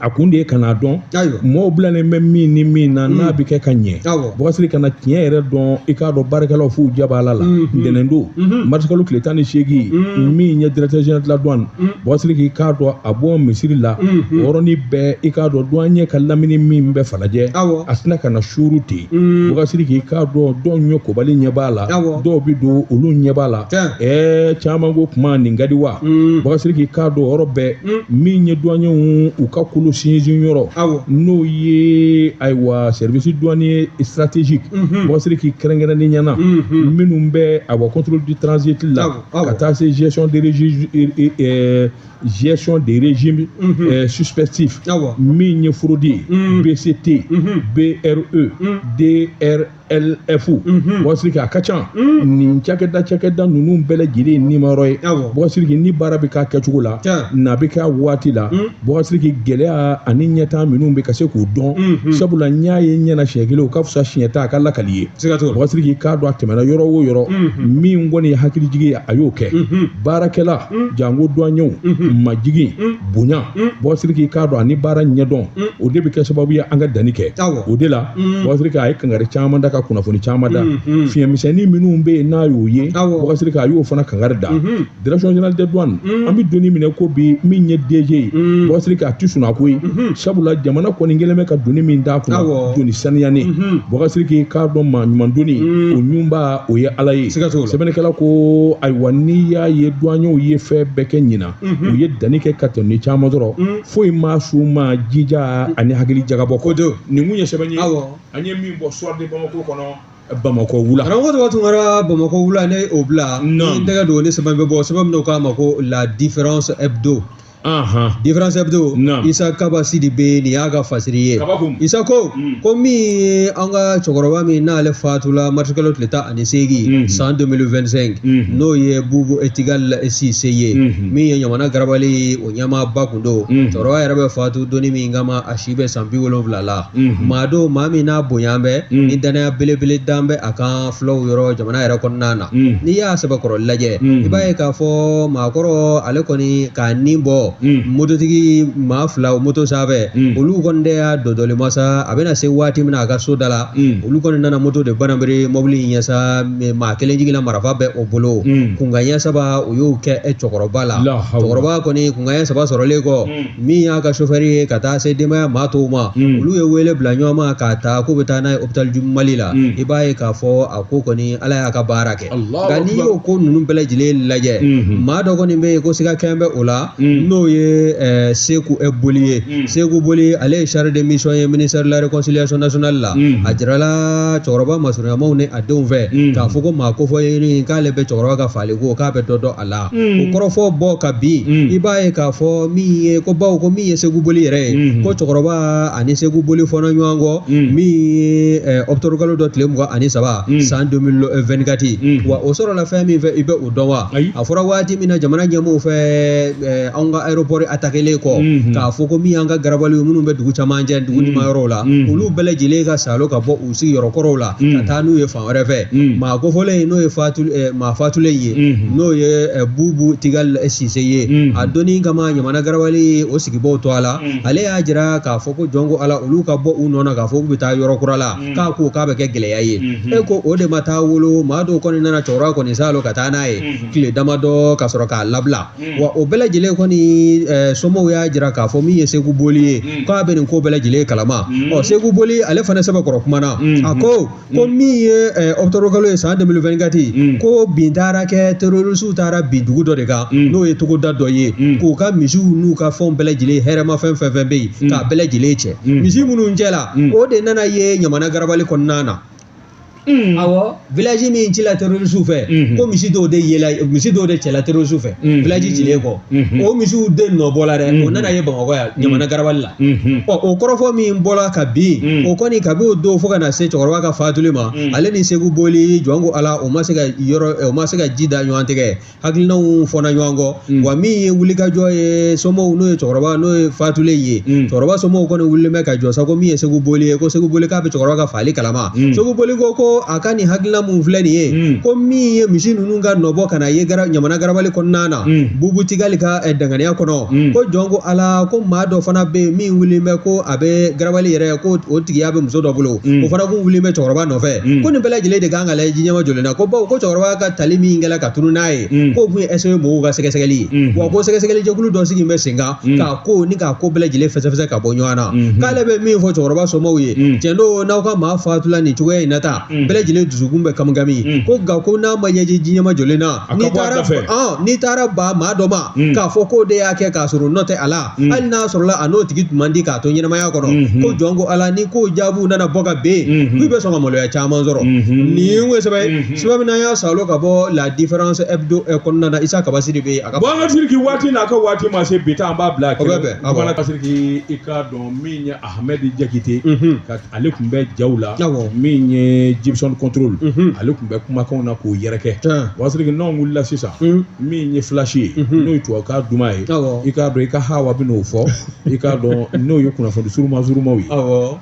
a kun de ye ka n'a dɔn mɔgɔw bilalen bɛ min ni min na, n'a bɛ kɛ ka ɲɛ. Bubakari Sidiki, ka na tiɲɛ yɛrɛ dɔn, i k'a dɔn baarakɛlaw f'u ja b'a la ntɛnɛn don, marisikalo tile 18, min ye directeur général de la douane, Bubakari Sidiki, i k'a dɔn a bɔ misiri la o yɔrɔnin bɛɛ, i k'a dɔn douanier ka lamini min bɛ Falajɛ, a sina ka na suuru ten. Bubakari Sidiki, i k'a dɔn dɔw ɲɛ kobali ɲɛ b'a la, dɔw bɛ don olu ɲɛ b'a la, caman ko kuma nin ka di wa. Bubakari Sidiki, i k'a dɔn o yɔrɔ bɛɛ, min ye douanier u ka kolo sinsin yɔrɔ, n'o ye ayiwa service douanier stratégique, Bubakari Sidiki, kɛrɛnkɛrɛnnen ɲɛna minnu bɛ ayiwa contrôle du transit la, ka taa se gestion des régimes suspectifs, min ye fraude ye, BCT, BRE, DRLF. Bubakari Sidiki, a ka ca nin cakɛda ninnu bɛɛ lajɛlen nimayɔrɔ ye. Bubakari Sidiki, ni baara bɛ k'a kɛcogo la, na bɛ k'a waati la, Bubakari Sidiki, gɛlɛya ani ɲɛtaa minnu bɛ ka se k'u dɔn, sabula n y'a ye ɲɛna siɲɛ kelen, o ka fisa siɲɛ tan a ka lakali ye. Bubakari Sidiki, k'a dɔn a tɛmɛna yɔrɔ o yɔrɔ, min kɔni ye hakilijigi ye, a y'o kɛ. Baarakɛla, janko douanier, majigin, bonya, Bubakari Sidiki, k'a dɔn ani baara ɲɛdɔn, o de bɛ kɛ sababu ye an ka danni kɛ. O de la, Bubakari Sidiki, a ye kangari caman da, ka kunnafoni caman da. Fiɲɛmisɛnnin minnu bɛ yen n'a y'o ye, Bubakari Sidiki, a y'o fana kangari da. Direction générale des douanes, an bɛ donni minɛ ko bi, min ye DG ye, Bubakari Sidiki, a tɛ sunɔgɔ ye, sabula jamana kɔni kɛlen bɛ ka donni min d'a kunna, donni saniyanen. Bubakari Sidiki, k'a dɔn maa ɲuman donni, o ɲunba o ye Ala ye. Sɛbɛnnikɛla ko ayiwa, n'i y'a ye douaniers ye fɛn bɛɛ kɛ ɲinan, u ye danni kɛ ka tɛmɛ ni caman sɔrɔ, foyi ma s'u ma jija ani hakili jagabɔ kɔ. Nin kun ye sɛbɛn ye an ye min bɔ Soir de Bamako kɔnɔ, Bamakɔ wula. Karamɔgɔ tɔgɔ Tunkara, Bamakɔ wula, ne o bila ni tɛgɛ don ni sɛbɛn bɛ bɔ, sɛbɛn min k'a ma ko La Différence Hebdo. Différence Hebdo, Isa Kaba Sidibe, nin y'a ka fasiri ye. Isa ko ko min ye an ka cɛkɔrɔba min n'ale fatula marisikalo tile 18 san 2025, n'o ye Bubu Etigal Sise ye, min ye ɲamana garabali o ɲɛmaaba kun don. Cɛkɔrɔba yɛrɛ bɛ fatu donni min kama, a si bɛ san 70 la. Maa don, maa min n'a bonya bɛ ni danaya belebele dan bɛ a kan fulaw yɔrɔ jamana yɛrɛ kɔnɔna na. N'i y'a sɛbɛkɔrɔ lajɛ, i b'a ye k'a fɔ maakɔrɔ ale kɔni k'a nin bɔ mototigi maa fila moto sanfɛ, olu kɔni de y'a dɔdɔli masa. A bɛna se waati min na a ka so da la, olu kɔni nana moto de banabere mobili in ɲɛ sa. Maa kelen jiginna, marifa bɛ o bolo, kunkan ɲɛ saba o y'o kɛ cɛkɔrɔba la. Cɛkɔrɔba kɔni kunkan ɲɛ saba sɔrɔlen kɔ, min y'a ka sofɛri ye ka taa se denbaya maa tɔw ma, olu ye wele bila ɲɔgɔn ma k'a ta k'u bɛ taa n'a ye hôpital du Mali la. I b'a ye k'a fɔ a ko kɔni Ala y'a ka baara kɛ. Nka n'i y'o ko ninnu bɛɛ lajɛlen lajɛ, maa dɔ kɔni bɛ yen ko siga kɛn bɛ o la, n'o ye Seku Boli ye. Seku Boli, ale ye chargé de mission ye ministère de la réconciliation nationale la. A jirala cɛkɔrɔba masurunyamaw ni a denw fɛ k'a fɔ ko maa kofɔlen k'ale bɛ cɛkɔrɔba ka faali ko k'a bɛ dɔ dɔn a la. O kɔrɔfɔ bɔ ka bin, i b'a ye k'a fɔ min ye ko bawo ko min ye Seku Boli yɛrɛ ye, ko cɛkɔrɔba ani Seku Boli fɔra ɲɔgɔn kɔ min ye octobre kalo dɔ tile 23 san 2024. Wa o sɔrɔla fɛn min fɛ, i bɛ o dɔn wa? A fɔra waati min na jamana ɲɛmɔgɔw fɛ, anw ka aéroport attaquelen kɔ, k'a fɔ ko min y'an ka garabaliw ye minnu bɛ dugu camancɛ, dugu nimayɔrɔw la, olu bɛɛ lajɛlen ka salo ka bɔ u sigiyɔrɔ kɔrɔw la ka taa n'u ye fan wɛrɛ fɛ. Maa kofɔlen n'o ye maa fatulen ye, n'o ye Bubu Tigali Sise ye, a donni kama Ɲamana garabali o sigibaw to a la, ale y'a jira k'a fɔ ko jɔn ko Ala, olu ka bɔ u nɔ na k'a fɔ k'u bɛ taa yɔrɔ kura la, k'a ko k'a bɛ kɛ gɛlɛya ye. E ko o de ma taa wolo, maa dɔw kɔni nana cɛkɔrɔba kɔni salo ka taa n'a ye tile damadɔ ka sɔrɔ k'a labila. Wa o bɛɛ lajɛlen kɔni, somɔgɔw y'a jira k'a fɔ min ye Seku Boli ye, k'a bɛ nin ko bɛɛ lajɛlen kalama. Ɔ, Seku Boli ale fana sɛbɛkɔrɔ kumana, a ko ko min ye octobre kalo ye san 2024, ko bin taara kɛ, terroristew taara bin dugu dɔ de kan, n'o ye togoda dɔ ye, k'u ka misiw n'u ka fɛnw bɛɛ lajɛlen, hɛrɛmafɛn fɛn fɛn bɛ yen, k'a bɛɛ lajɛlen cɛ. Misi minnu cɛla, o de nana ye Ɲamana garabali kɔnɔna na. Awɔ, village min cila terroristew fɛ, ko misi dɔw de yela, misi dɔw de cɛla terroristew fɛ village cilen kɔ, o misiw de nɔ bɔla dɛ, o nana ye Bamakɔ yan Ɲamana garabali la. Ɔ, o kɔrɔfɔ min bɔla ka bin, o kɔni kabi o don fo ka na se cɛkɔrɔba ka fatuli ma, ale ni Seku Boli, jɔn ko Ala, o ma se ka yɔrɔ, o ma se ka ji da ɲɔgɔn tɛgɛ, hakilinaw fɔna ɲɔgɔn kɔ. Wa min ye wulikajɔ ye, somɔgɔw, n'o ye cɛkɔrɔba, n'o ye fatulen ye, cɛkɔrɔba somɔgɔw kɔni wulilen bɛ ka jɔ sa, ko min ye Seku Boli ye, ko Seku Boli k'a bɛ cɛkɔrɔba ka faali kalama. Seku Boli ko a ka nin hakilina mun filɛ nin ye, ko min ye misi ninnu ka nɔbɔ ka na ye Ɲamana garabali kɔnɔna na, Bubu Tigali ka danganiya kɔnɔ, ko jɔn ko Ala, ko maa dɔ fana bɛ yen min wulilen bɛ ko a bɛ garabali yɛrɛ, ko o tigiya bɛ muso dɔ bolo, o fana kun wulilen bɛ cɛkɔrɔba nɔfɛ, ko nin bɛɛ lajɛlen de kan ka lajɛ ji ɲɛma jɔlen na, ko bawo ko cɛkɔrɔba ka tali min kɛla ka tunun n'a ye, k'o kun ye SE mɔgɔw ka sɛgɛsɛgɛli ye. Wa ko sɛgɛsɛgɛli jɛkulu dɔ sigi bɛ sen kan k'a ko ni k'a ko bɛɛ lajɛlen fɛsɛfɛsɛ ka bɔ ɲɔgɔn na. K'ale bɛ min fɔ cɛkɔrɔba somɔgɔw ye, tiɲɛ don, n'aw ka maa fatula nin cogoya in na tan, bɛɛ lajɛlen dusukun bɛ kamikami, ko nka ko n'a ma ɲɛ ji ɲɛma jɔlen na, n'i taara ba maa dɔ ma k'a fɔ k'o de y'a kɛ k'a sɔrɔ nɔ tɛ a la, hali n'a sɔrɔla a n'o tigi tun man di k'a to ɲɛnamaya kɔnɔ, ko jɔn ko Ala, ni ko jaabiw nana bɔ ka ben, k'i bɛ sɔn ka maloya caman sɔrɔ. Nin ye sɛbɛn sɛbɛn min n'an y'a salo ka bɔ La Différence Hebdo kɔnɔna na. Isa Kaba Sidibe a ka bon, an ka Sidiki, waati n'a ka waati ma se, bi ta an b'a bila. O bɛ bɛn. Awɔ. Ka Sidiki, i k'a dɔn min ye Ahmed Jakite, ka ale tun bɛ jaw la, min ye Gibson Control, ale tun bɛ kumakanw na k'o yɛrɛkɛ. Wa Sidiki, n'anw wulila sisan, min ye flash ye, n'o ye tubabukan duman ye, i k'a dɔn i ka hawa bɛ n'o fɔ, i k'a dɔn n'o ye kunnafoni suruma surumaw ye. Awɔ,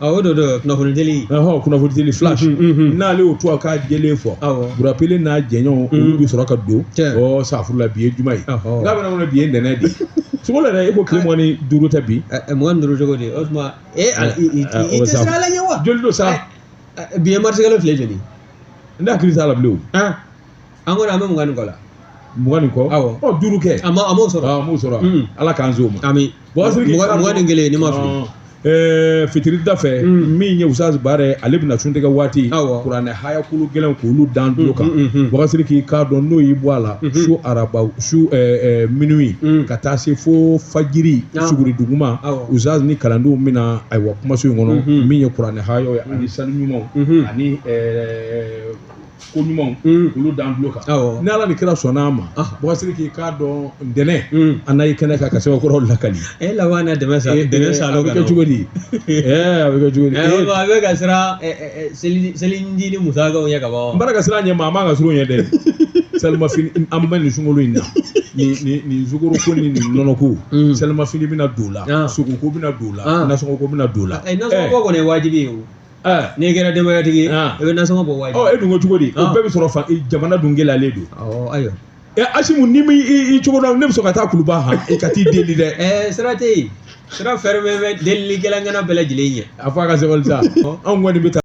awɔ, don kunnafoni teli. Ɔhɔ, kunnafoni teli flash, n'ale y'o tubabukan jɛlen fɔ, Burapele n'a jɛɲɔgɔnw, olu bɛ sɔrɔ ka don. Ɔ, safuru la, bi ye juma ye, n'a bɛna kɔnɔ, bi ye ntɛnɛn de ye. Sunkalo yɛrɛ, e ko tile 25 tɛ bi? 25 cogo di? O tuma e i tɛ siran Ala ɲɛ wa? Joli don sa? Bi ye marisikalo tile joli? Ne hakili t'a la bilen o. An kɔni an bɛ 20 ni kɔ la. 20 ni kɔ? Awɔ. Ɔ, duuru kɛ. A ma, a m'o sɔrɔ. A m'o sɔrɔ, Ala k'an se o ma. Ami. 21, ni ma fili. Fitiri da fɛ, min ye Usaz Bare, ale bɛna suntigɛ waati kuranɛ haya kolo gɛlɛn k'olu dan tulo kan. Bakasiri, k'i k'a dɔn n'o y'i bɔ a la, su araba su minuit ka taa se fo fajiri suguri duguma, Usaz ni kalandenw bɛna, ayiwa, kumaso in kɔnɔ, min ye kuranɛ hayaw ye ani sanu ɲumanw ani ko ɲumanw, olu dan tulo kan. Ni Ala ni kira sɔnna a ma, Bakasiri, k'i k'a dɔn ntɛnɛn an n'a ye kɛnɛ kan ka sɛbɛnkɔrɔw lakali. E laban na dɛmɛ sa, dɛmɛ sa. A bɛ kɛ cogo di? A bɛ kɛ cogo di? A bɛ ka siran seliji ni musakaw ɲɛ ka ban. N b'ala ka siran ɲɛ ma, a man ka siran ɲɛ dɛ. Selimafini, an bɛ nin sunkalo in na, nin sukaro ko ni nin nɔnɔ ko, selimafini bɛna don o la, sogo ko bɛna don o la, nasɔngɔ ko bɛna don o la. Nasɔngɔ bɔ kɔni ye wajibi ye o. N'i kɛra denbayatigi ye, i bɛ nasɔngɔ bɔ wajibi. Ɔ, e dun ko cogo di? O bɛɛ bɛ sɔrɔ fan jamana dun gɛlɛyalen don. Awɔ, ayiwa. Asimu, n'i m'i cogo dɔn, ne bɛ sɔn ka taa Kuluba han i ka t'i deli dɛ. Sira tɛ yen, sira fɛrɛmɛ bɛ delilikɛla ŋana bɛɛ lajɛlen ɲɛ. A fɔ a ka sabali sa, anw kɔni bɛ taa.